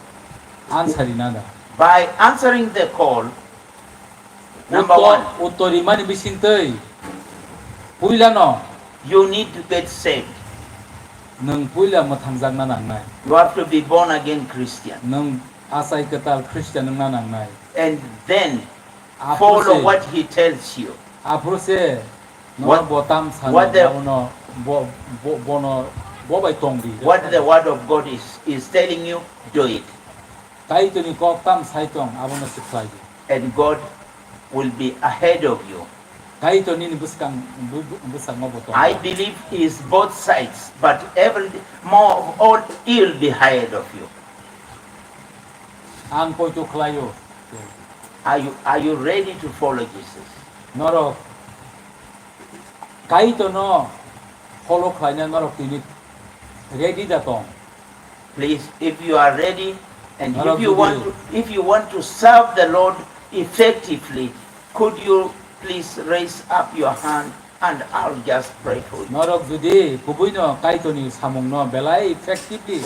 answer rina da? By answering the call, Number Utto-, one. Uttor rimani bisingtwi puilano You need to get saved. Nwng puila mwthangjakna nangnai. You have to be born again Christian. Nwng achai kwtal Christian wngna nangnai. And then Aphuru follow se, what he tells you. Aphuru se, nono What, bo tam sano, what the, abono bo, bo, bono, bo bai tongdi. What the word of God is, is telling you, do it. Kaitorni kok tam sai tong, abono se khlai di. And God will be ahead of you. Kaitor nini bwskang, bu-, bu-, bwskango bo tong. I believe he is both sides, but every, more of all, he will be ahead of you. Ang poito khlaio. Are you, are you ready to follow Jesus? Norok Kaitorno follow khlaina norok tini ready da tong? Please, if you are ready and if Norok you want jodi to, if you want to serve the Lord effectively, could you please raise up your hand and I'll just pray for you. Norok jodi kubuino Kaitorni samungno belai effectively,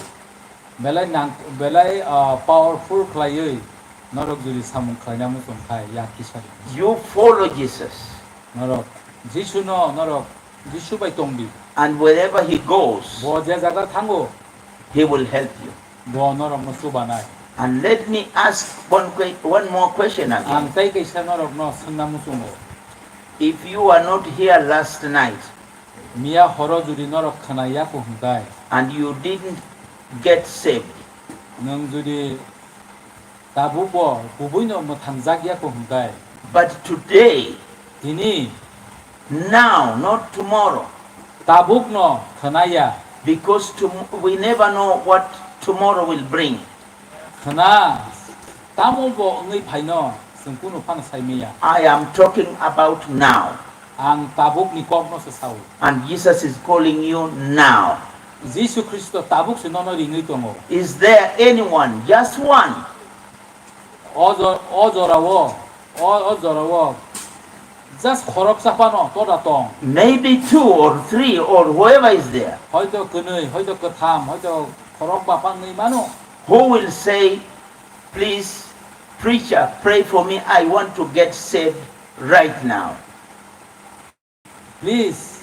belai nang-, belai, ah, powerful khlaiwi norok jodi samung khlaina muchung khai yak tisari. You follow Jesus. Norok Jisuno norok Jisu bai tongdi. And wherever he goes, Bo je jaga thango, he will help you. Bo norokno chubanai. And let me ask one que-, one more question again. Ang tei kaisa norokno swngna muchungo. If you are not here last night, Miya horo jodi norok khna yaku hwnkhe, and you didn't get saved, Nwng jodi tabukbo kubuino mwthangjak ya kho hwnkhe. But today, tini, now, not tomorrow. Tabukno khwnaya. Because tom-, we never know what tomorrow will bring. Khwna, tamo bo wngwi phaino chwng kunu phano sai manya. I am talking about now. Ang tabukni kokno se sao. And Jesus is calling you now. Jisu Khristo tabuk se nono ringwi tongo. Is there anyone, just one? O jo-, o jorao, o, o jorao just khoroksa phano toda tong. Maybe two or three or whoever is there. Hoito kwnwi, hoito kwtham, hoito khorokba phano wngwi mano. Who will say, "Please, preacher, pray for me. I want to get saved right now." Please,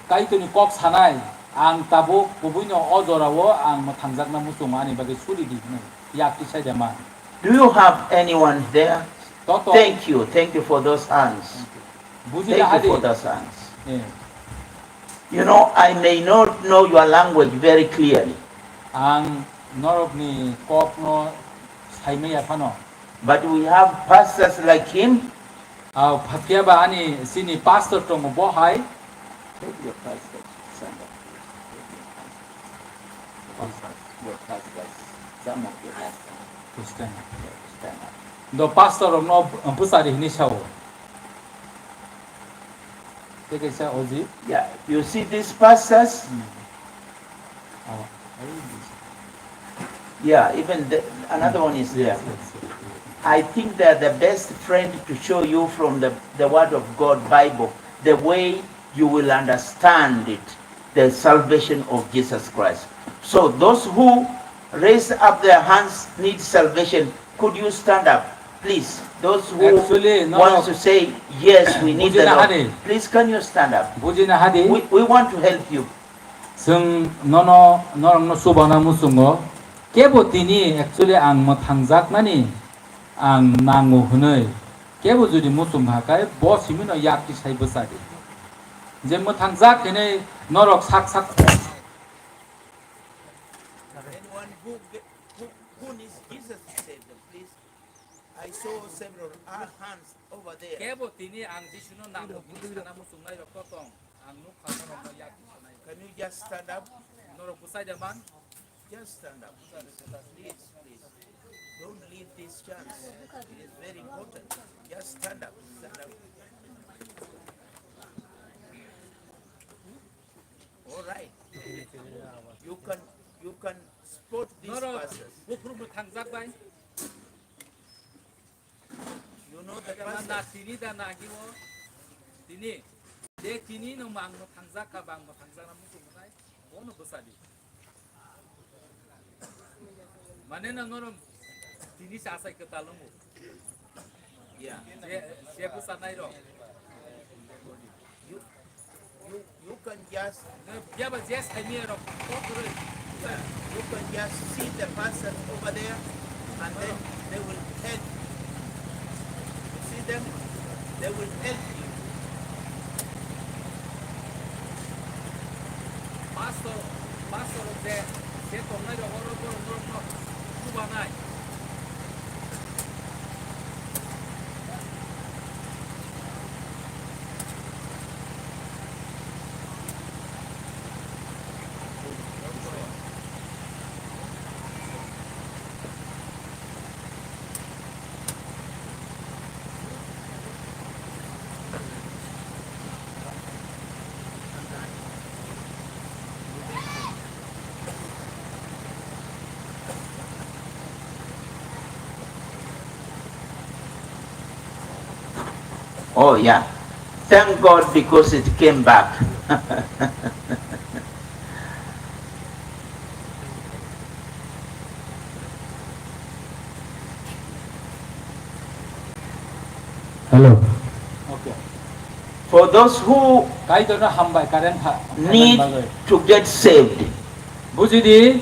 Kaitorni kok sanai, ang tabuk kubuino o jorao ang mwthangjakna muchungo ani bagwi suri di hwnwi yak tisai de man. Do you have anyone there? Toto. Thank you. Thank you for those hands. Bujina hadi. Thank you for those hands. Eh. You know, I may not know your language very clearly. Ang norokni kokno saimaya phano. But we have pastors like him. Ah, phakia ba ani sini pastor tongo bo hai. Take your pastor, stand up. Take your pastor. Pastor, your pastor, some of your pastor. To stand up. Yeah, to stand up. Do pastor rokno bwsari hini sao. Tei kaisa oji. Yeah, you see these pastors? Hmm. Oh, I read this. Yeah, even the, another one is there. Yes, yes, yes. I think they're the best friend to show you from the, the Word of God, Bible, the way you will understand it, the salvation of Jesus Christ. So those who raise up their hands need salvation. Could you stand up, please? Those who Actually, no, want no. to say, "Yes, we need the Lord." Bujina hadi. Please, can you stand up? Bujina hadi. We, we want to help you. Chwng nono, norokno chubana muchungo. Kebo tini actually ang mwthangjaknani ang nango hwnwi. Kebo jodi muchung kha khe bo simino yak tisai bwchadi. Je mwthangjak hwnwi norok sak sak. Anyone who, who, who needs Jesus to save them, please? I saw several, uh, hands over there. Kebo tini ang Jisuno nango hwnwi sana muchungnai rok to tong. Ang nuk kha norokno yak sanai. Can you just stand up? Norok bwchai de man. Just stand up, please. Please, please. Don't leave this chance. It is very important. Just stand up. Stand up. All right. You can, you can spot these Norok pastors. Buphuru mwthangjak bai. You know the Kaya pastor. Na tini da na agi o. Tini. De tini no mang mwthangjak ka bang mwthangjak na muchung nai. Bono bwsadi. Mane na norom tini sa sai kwtal nungo. Yeah. Je, je bwsa nai rok. You, you, you can just, Phiya ba je saimaya rok kok kwrwi. Yeah, you can just see the person over there and then they will help you. You see them? They will help you. Pastor, pastor je, je tongnai rok oro borok norokno chubanai. Oh, yeah. Thank God because it came back. Hello. Okay. For those who Kaitorno hambai, current ha-, hambai need bagwi. To get saved. Bujidi,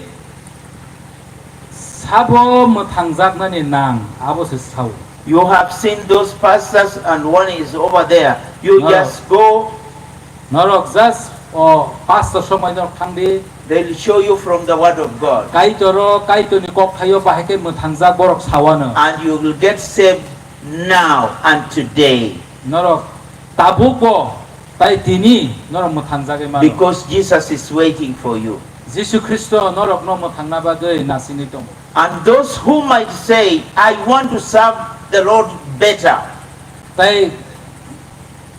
sabo mwthangjaknani nang, abo se sao. You have seen those pastors and one is over there. You Norok. Just go. Norok just O pastor somai norok thangdi. They will show you from the word of God. Kaitor o, Kaitor ni kok thaio bahai khe mwthangjak borok sawano. And you will get saved now and today. Norok tabuk bo tai tini norok mwthangjagwi mano. Because Jesus is waiting for you. Jisu Khristo norok no mwthangna bagwi nasingwi tongo. And those who might say, "I want to serve the Lord better." Tai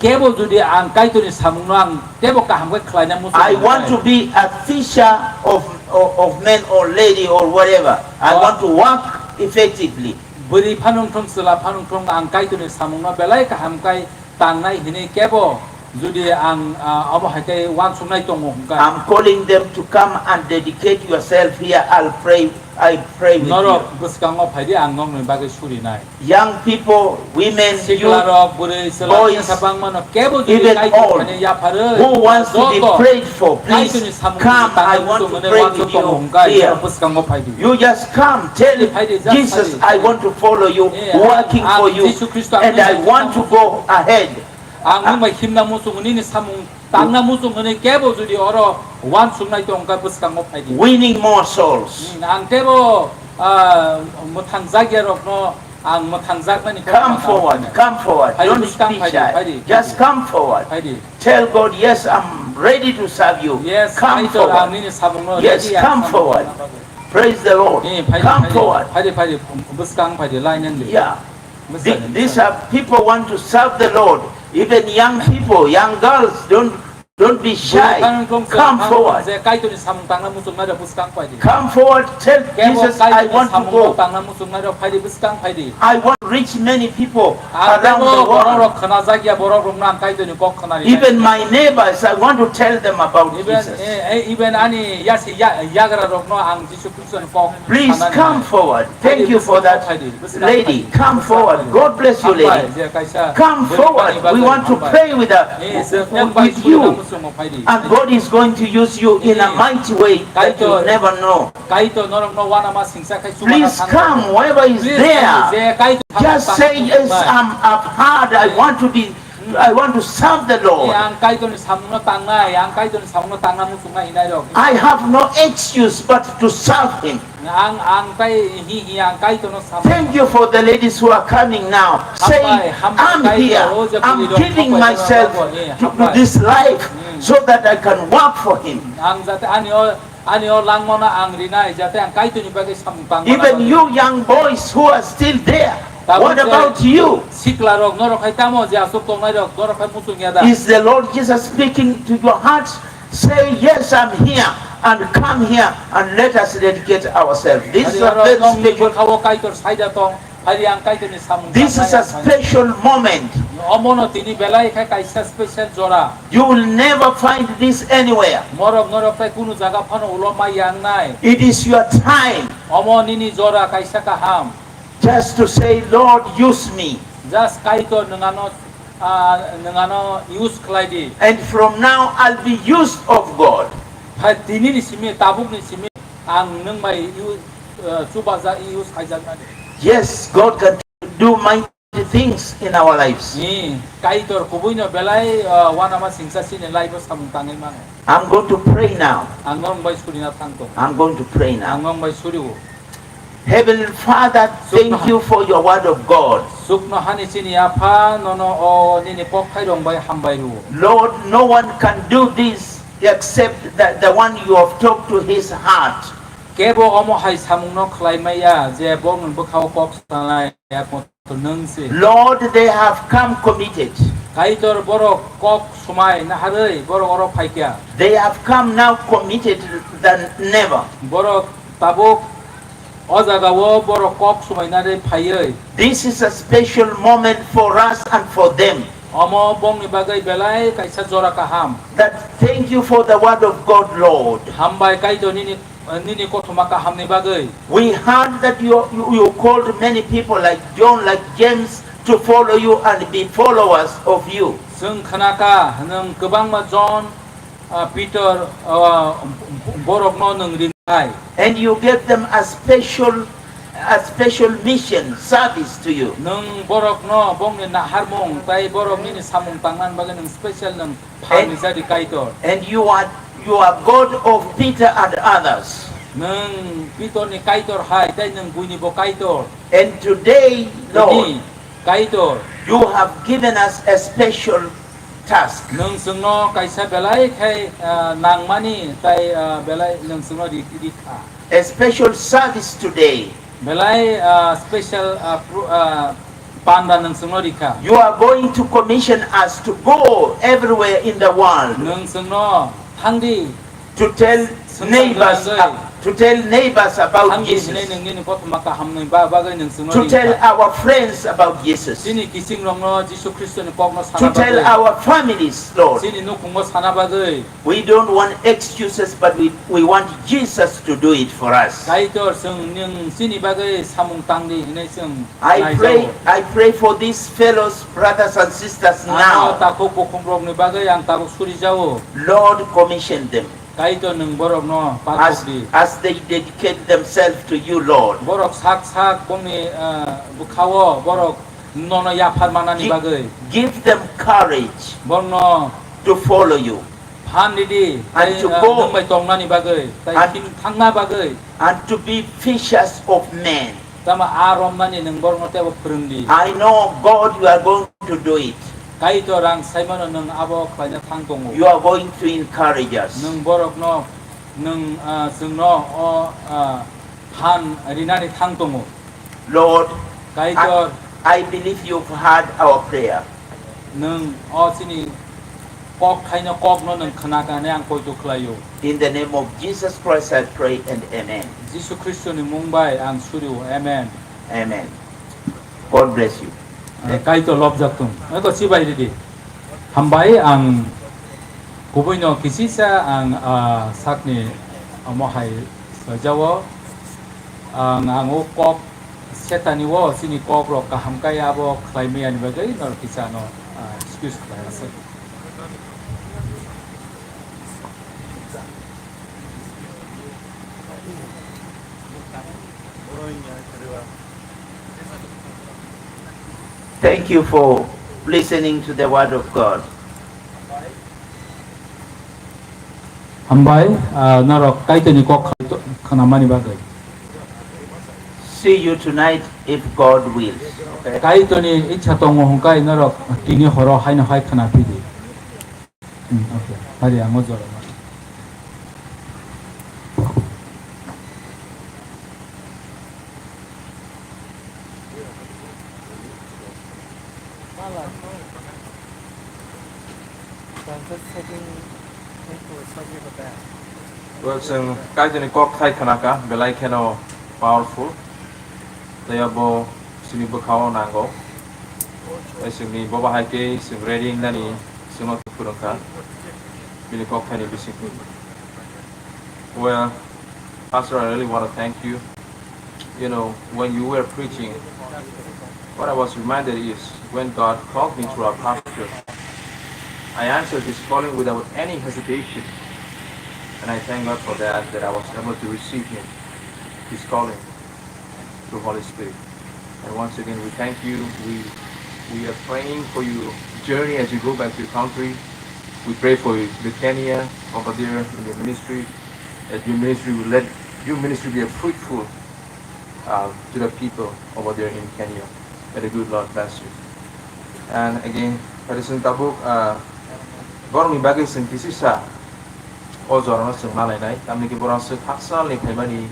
kebo jodi ang Kaitorni samungno ang tebo kaham khe khlaina muchung I want to be a fisher of, of, of men or lady or whatever. I Oh. want to work effectively. Bwrwi phanwng thung, chwla phanwng thung, ang Kaitorni samungno belai kaham khe tangnai hinwi kebo jodi ang, ah, abo hai khe uansuknai tongo hwnkhe. I'm calling them to come and dedicate yourself here. I'll pray, I pray with you. Norok bwskango phaidi, ang nokni bagwi surinai. Young people, women, youth, Siklarok, bwrwi, chwla, boys, bwsa bangmano kebo jodi even Kaitor old, thani yapharwi, who wants to be joto prayed for, please Kaitorni samung come. I tangnai want to muchung pray hwnwi with uansuk tongo you hwnkhe here. Norok bwskango phaidi. You just come, tell Phaidi, just Jesus, phaidi. I want to follow you, Eh, working ang for you, Jisu Khristo ang and I nini want to samung go ahead. Ang nwng bai himna muchungo, nini samung tangna muchung hwnwi kebo jodi oro uansuknai tong kha bwskango phaidi. Winning more souls. Hmm, ang tebo, ah, mwthangjakya rokno ang mwthangjakmani kok Come ma forward, tangmani. Come forward. Phaidi, don't be shy. Phaidi, phaidi. Just come forward. Phaidi. Tell God, "Yes, I'm ready to serve you." Yes, come forward. Yes, Kaitor, ang nini samungno ready, ang samung tangna bagwi. Praise the Lord. Eh, phaidi, phaidi. Come forward. Phaidi, phaidi, bwskang phaidi, line and Yeah. Bwskang Th-, these are people want to serve the Lord. Even young people, young girls, don't, don't be shy. Come forward. Come forward. Tell Jesus, "I want to go. I want to reach many people around the world." Even my neighbors, I want to tell them about Jesus. Please come forward. Thank you for that lady. Come forward. God bless you, lady. Come forward. We want to pray with, uh, with you. And God is going to use you in a mighty way that you never know. Please come, whoever is there. Just say, "Yes, I'm, I've heard. I want to be I want to serve the Lord." Eh, ang Kaitorni samungno tangnai, ang Kaitorni samungno tangna muchungnai hinai rok. I have no excuse but to serve him. Ang, ang tai hi, hi, ang Kaitorno samung. Thank you for the ladies who are coming now. Say, "I'm here. I'm giving myself to, to this life so that I can work for him." Ang jate ani o Ani o langmano ang rinai, jate ang Kaitorni bagwi samung tangmani bagwi. Even you young boys who are still there, what about you? Tabuk je siklarok, norok hai tamo je aswk tongnairok, norok hai muchung ya da? Is the Lord Jesus speaking to your heart? Say, "Yes, I'm here, and come here, and let us dedicate ourselves." This is a very special. Bwkhao Kaitor saida tong. Phaidi ang Kaitorni samung tangnai ang phaidi. This is a special moment. Omono tini belai khe kaisa special jora. You will never find this anywhere. Morok norok tai kunu jaga phano ulo mai ya wngnai. It is your time. Omo nini jora kaisa kaham. Just to say, "Lord, use me." Just Kaitor nwng ano, ah, nwng ano use khlai di. And from now I'll be used of God. Phai tini ni simi, tabuk ni simi ang nwng bai use, ah, chubaja use khaijak nani. Yes, God can do mighty things in our lives. Ni, Kaitor kubui no belai, ah, uanama singsa chini life o samung tangwi mano. I'm going to pray now. Ang norok bai surina thang tong. I'm going to pray now. Ang norok bai suri o. Heavenly Father, thank you for your word of God. Chukno hani chini Apha, nono o nini kok thairong bai hambai rw. Lord, no one can do this except that the one you have talked to his heart. Kebo omo hai samungno khlai maya je bo nwng bwkhao kok sanai. Ekmatro nwng se. Lord, they have come committed. Kaitor borok kok swmai naharwi borok oro phaikha. They have come now committed than never. Borok tabuk o jagao borok kok swmai narwi phaiwi. This is a special moment for us and for them. Omo bongni bagwi belai kaisa jora kaham. That thank you for the word of God, Lord. Hambai Kaitor nini Nini kothoma kahamni bagwi. We heard that you, you, you called many people like John, like James to follow you and be followers of you. Chwng khnakha, nwng kwbangma John, ah, Peter, ah, borokno nwng rinai. And you gave them a special, a special mission service to you. Nwng borokno bongni naharmung tai borok nini samung tangnani bagwi nwng special nwng phan And, rijadi Kaitor. And you are, you are God of Peter and others. Nwng Pitorni Kaitor hai tai nwng buinibo Kaitor. And today, Lord, Tini Kaitor, you have given us a special task. Nwng chwngno kaisa belai khai, ah, nangmani tai, ah, belai nwng chwngno ri-, rikha. A special service today. Belai, ah, special, ah, pro-, ah, panda nwng chwngno rikha. You are going to commission us to go everywhere in the world. Nwng chwngno thangdi. To tell Swngchar neighbors, gwnangwi. uh, to tell neighbors about Thangdi Jesus. Hinwi nwng nini kothoma kahamni ba-, bagwi nwng chwngno To tell rikha. Our friends about Jesus. Chini kiching rokno Jisu Khristoni kokno sana To tell bagwi. Our families, Lord. Chini nukhungo sana bagwi. We don't want excuses, but we, we want Jesus to do it for us. Kaitor, chwng nwng chini bagwi samung tangdi hinwi chwng I pray, naijao. I pray for these fellows, brothers and sisters Ano now. Takhuk bukhumrokni bagwi ang tabuk suri jao. Lord, commission them. Kaitor, nwng borokno As, pathok di. As they dedicate themselves to you, Lord. Borok sak sak bongni, ah, bwkhao borok nono yaphar manani Gi-, bagwi. Give them courage Borokno to follow you. Phan ridi, And tai, to ah, go. Nwng bai tongnani bagwi, tai And, thangna bagwi. And to be fishers of men. Tamo a romnani nwng borokno teibo phwrwng di. I know, God, you are going to do it. Kaitor, ang saimano nwng abo khlaina thang tongo. You are going to encourage us. Nwng borokno, nwng, ah, chwngno o, ah, phan rinani thang tongo. Lord, Kaitor. I, I believe you've heard our prayer. Nwng o chini kok thaino kokno nwng khna kha hinwi ang poito khlaio. In the name of Jesus Christ, I pray and amen. Jisu Khristoni mung bai ang surio, amen. Amen. God bless you. Ah, Kaitor lobjak thung. Eko chibai ridi. Hambai, ang kubuino kisisa ang, ah, sakni omo hai sajao. Ang, ang o kok Setani o chini kok rok kaham kai abo khlai maya ni bagwi norok kisa no, ah, excuse khlai aswk. Thank you for listening to the word of God. Hambai, ah, norok Kaitorni kok khnamani bagwi. See you tonight if God wills. Okay? Kaitorni icha tongo hwnkhe norok tini horo haino hai khna phidi. Hmm, okay. Hari ang o jora. Well, chwng Kaitorni kok thai khna kha, belai kheno powerful. Tei abo chini bwkhao nango. Tei chwngni boba hai khe chwng ready wngnani chwngno phwrwng kha. Bini kok thaini bisingtwi. Well, Pastor, I really want to thank you. You know, when you were preaching, what I was reminded is when God called me through our pastor, I answered his calling without any hesitation. And I thank God for that, that I was able to receive him, his calling through Holy Spirit. And once again, we thank you. We, we are praying for your journey as you go back to your country. We pray for Lithuania over there in your ministry, that your ministry will let your ministry be a fruitful, uh, to the people over there in Kenya. May the good Lord bless you. And again, Father, chwng tabuk, uh, borokni bagwi chwng kisisa o jorano chwng malainai, tamni khe borok swk hakchalni phaimani,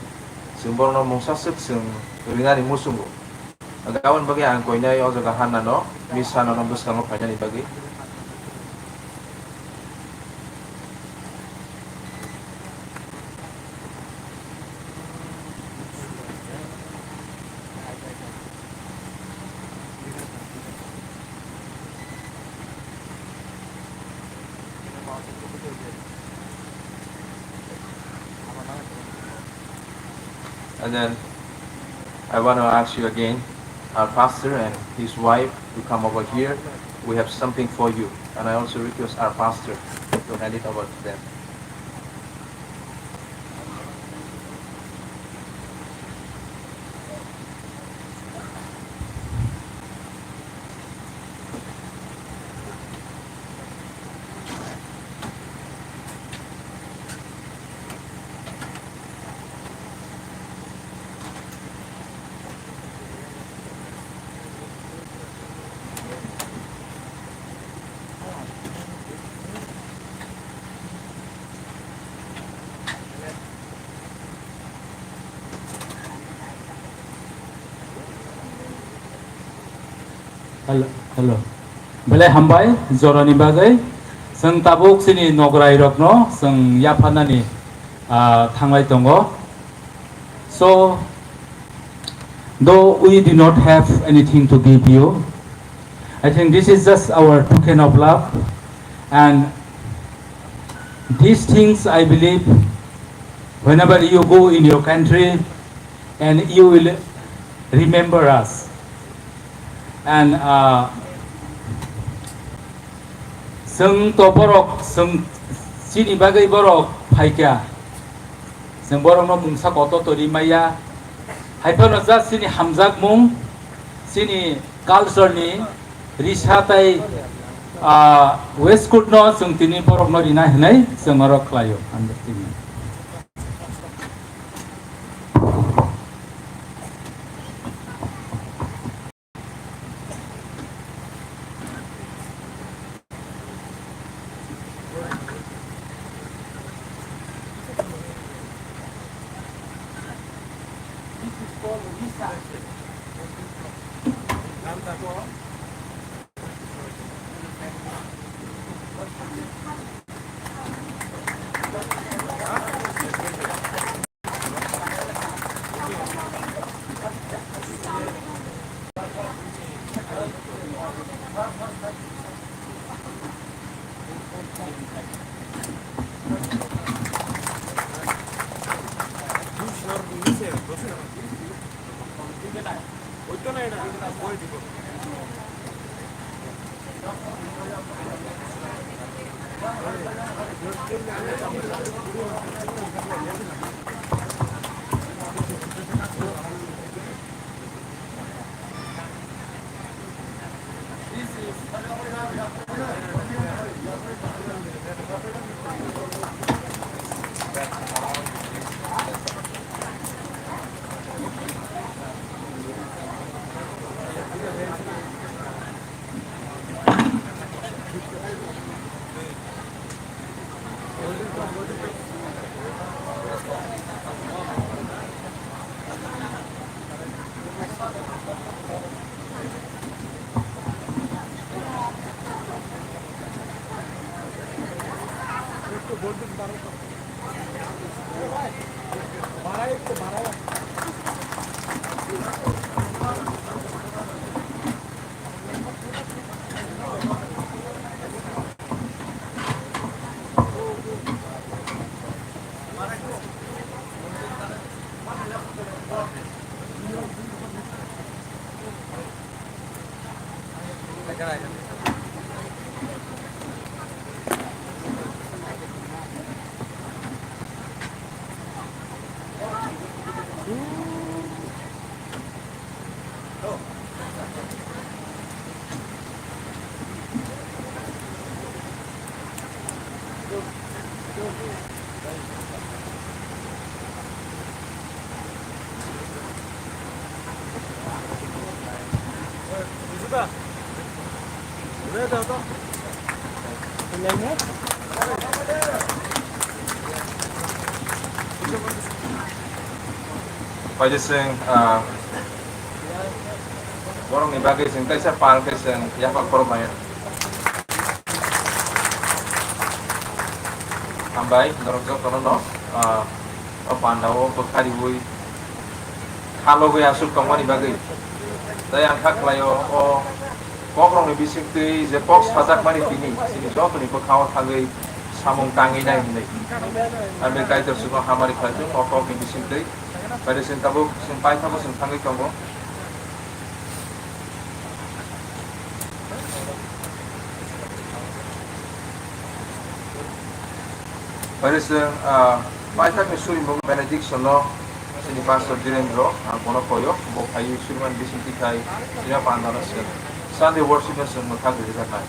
chwng borokno mungsa swk chwng rinani muchungo. Aboni bagwi ang koinai o jaga Hannano misa nono bwskango phainani bagwi. And then I want to ask you again, our pastor and his wife, to come over here. We have something for you. And I also request our pastor to hand it over to them. Hello, hello. Belai hambai, jorani bagwi. Chwng tabuk chini nograi rokno chwng yapharnani, ah, thanglai tongo. So, though we do not have anything to give you, I think this is just our token of love. And these things, I believe, whenever you go in your country, and you will remember us. And, uh, chwng to borok, chwng chini bagwi borok phaikha. Chwng borokno mungsa kotor tori maya. Haiphano just chini hamjakmung, chini culture ni risa tai, ah, waistcoat no chwng tini borokno rina hinwi chwng oro khlaio. Understanding. Paidising, ah, Borokni bagwi chwng kaisa pal khe chwng yapha khoroknai. Hambai, norok jotono no, ah, o pandao bwkha riwi khalogwi aswk tongmani bagwi. Tei ang kha khlaio, o kokrokni bisingtwi je kok sajakmani tini, chini jotoni bwkhao thangwi samung tangwi nai hwnwi. Ang bini Kaitor chwngno hamari khlaijak o kokni bisingtwi. Paidising tabuk chwng paithakgo chwng thangwi tongo. Paidising, ah, paithakni surimung benediction no chini Pastor Dhirendra, ang bono koyo, bo phaiwi surimani bisingtwi khai chini pandano se Sunday worship no chwng mwthang rijaknai.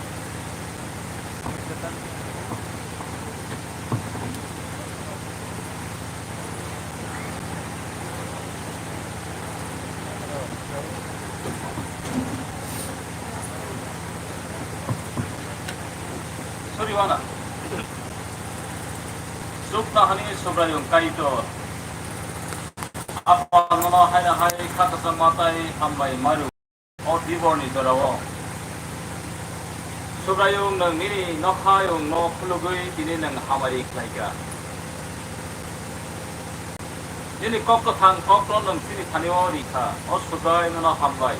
Soriwana. Sukna hani Subraiyung Kaitor. Apa nono haina hai khakasa matai hambai maru. O diborni jorao Subraiyung, nwng nini nokhayungno khulugwi tini nwng hamari khlaikha. Nini kok kwthang kokno nwng chini thani-o rikha. O Subrai, nono hambai.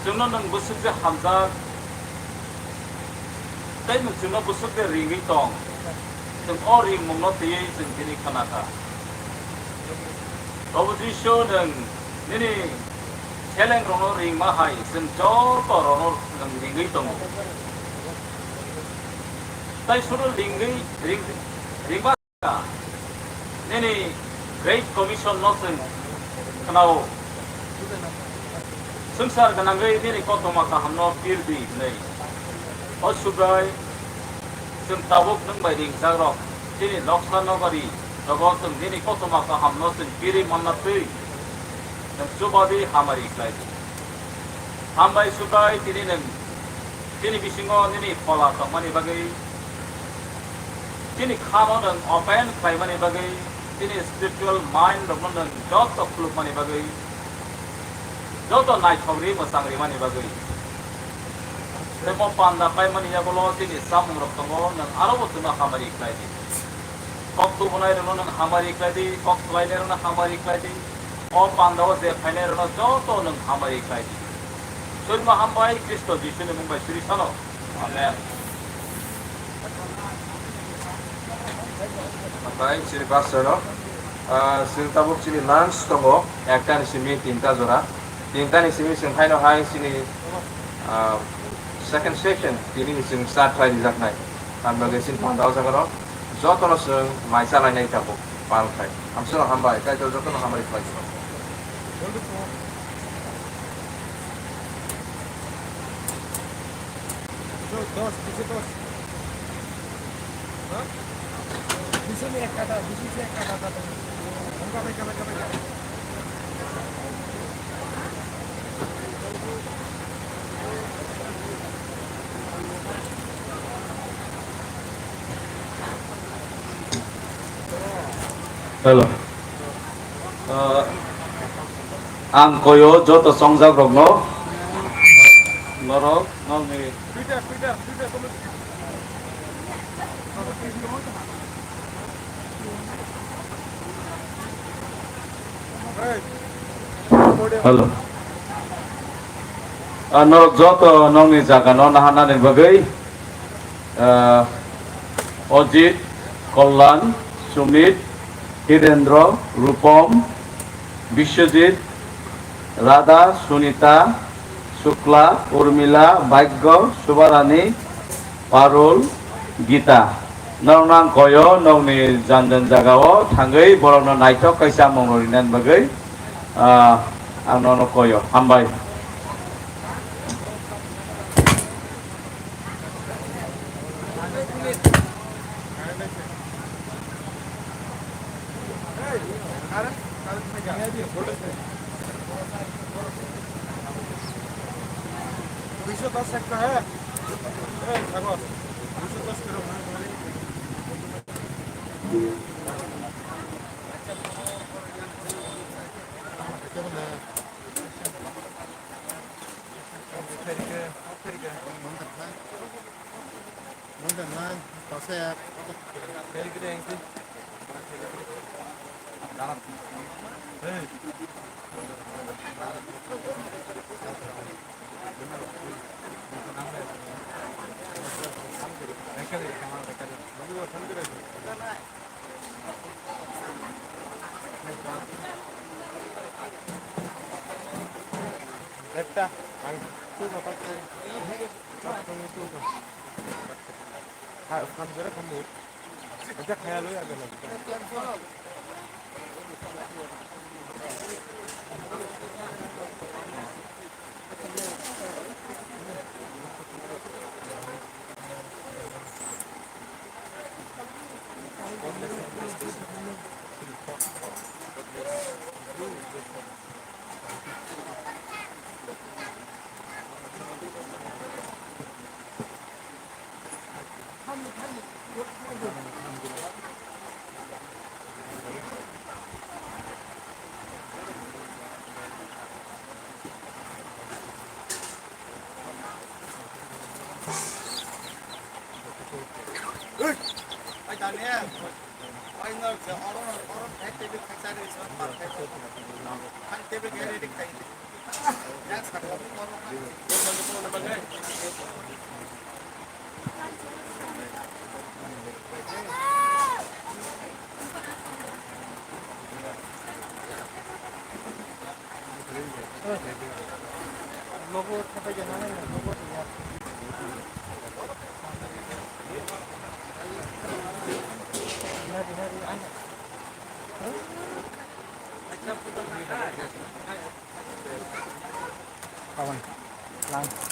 Chwngno nwng bwswk je hamjak, tei nwng chwngno bwswk je ringwi tong, chwng o ringmungno twiwi chwng tini khnakha. Probu Jisu, nwng nini selengrokno ringma hai chwng joto rokno nwng ringwi tongo. Tai sudu ringwi, ring, ringma nini Great Commission no chwng khnao. Swngchar gwnangwi nini koktwma kahamno pir di hwnwi. O Subrai, chwng tabuk nwng bai ringjakrok, chini noksa nogari rogo chwng nini koktwma kahamno chwng pirwi manna twi, nwng chubadi hamari khlai di. Hambai Subrai, tini nwng chini bisingo nini phola tongmani bagwi, chini khano nwng open khlaimani bagwi, chini spiritual mind rokno nwng joto khulukmani bagwi, joto naithok ri mwchang rimani bagwi. Tei mo panda paimani yagulo chini chamung rok tongo, nwng aro bo chwngno hamari khlai di. Kok tubunai rokno nwng hamari khlai di, kok swlainai rokno hamari khlai di. O panda o je phainai rokno joto nwng hamari khlai di. Surima hambai Khristo Jisuni mung bai suri sano. Amen. Hambai chini pastor no. Ah, chini tabuk chini lunch tongo, ekta ni simi tinta jora. Tinta ni simi chwng haino hai chini, ah, second session, tini ni chwng start khlai rijaknai. Ang bagwi chini panda o jaga no joto no chwng mai chalainai tabuk pal khai. Hamsano hambai, Kaitor joto no hambai khlai. Hello. Ah, ang koyo joto chongjak rokno. Norok, nokni. Hello. Ah, norok joto nokni jaga no naharnani bagwi, ah, Ojit, Kollan, Sumit, Hirendro, Rupom, Biswajit, Radha, Sunita, Sukla, Urmila, Bhagyo, Subarani, Parul, Gita. Norokno ang koyo, nokni jan jan jagao thangwi borokno naithok kaisa mung rinani bagwi, ah, ang nono koyo. Hambai. Kawan, lang.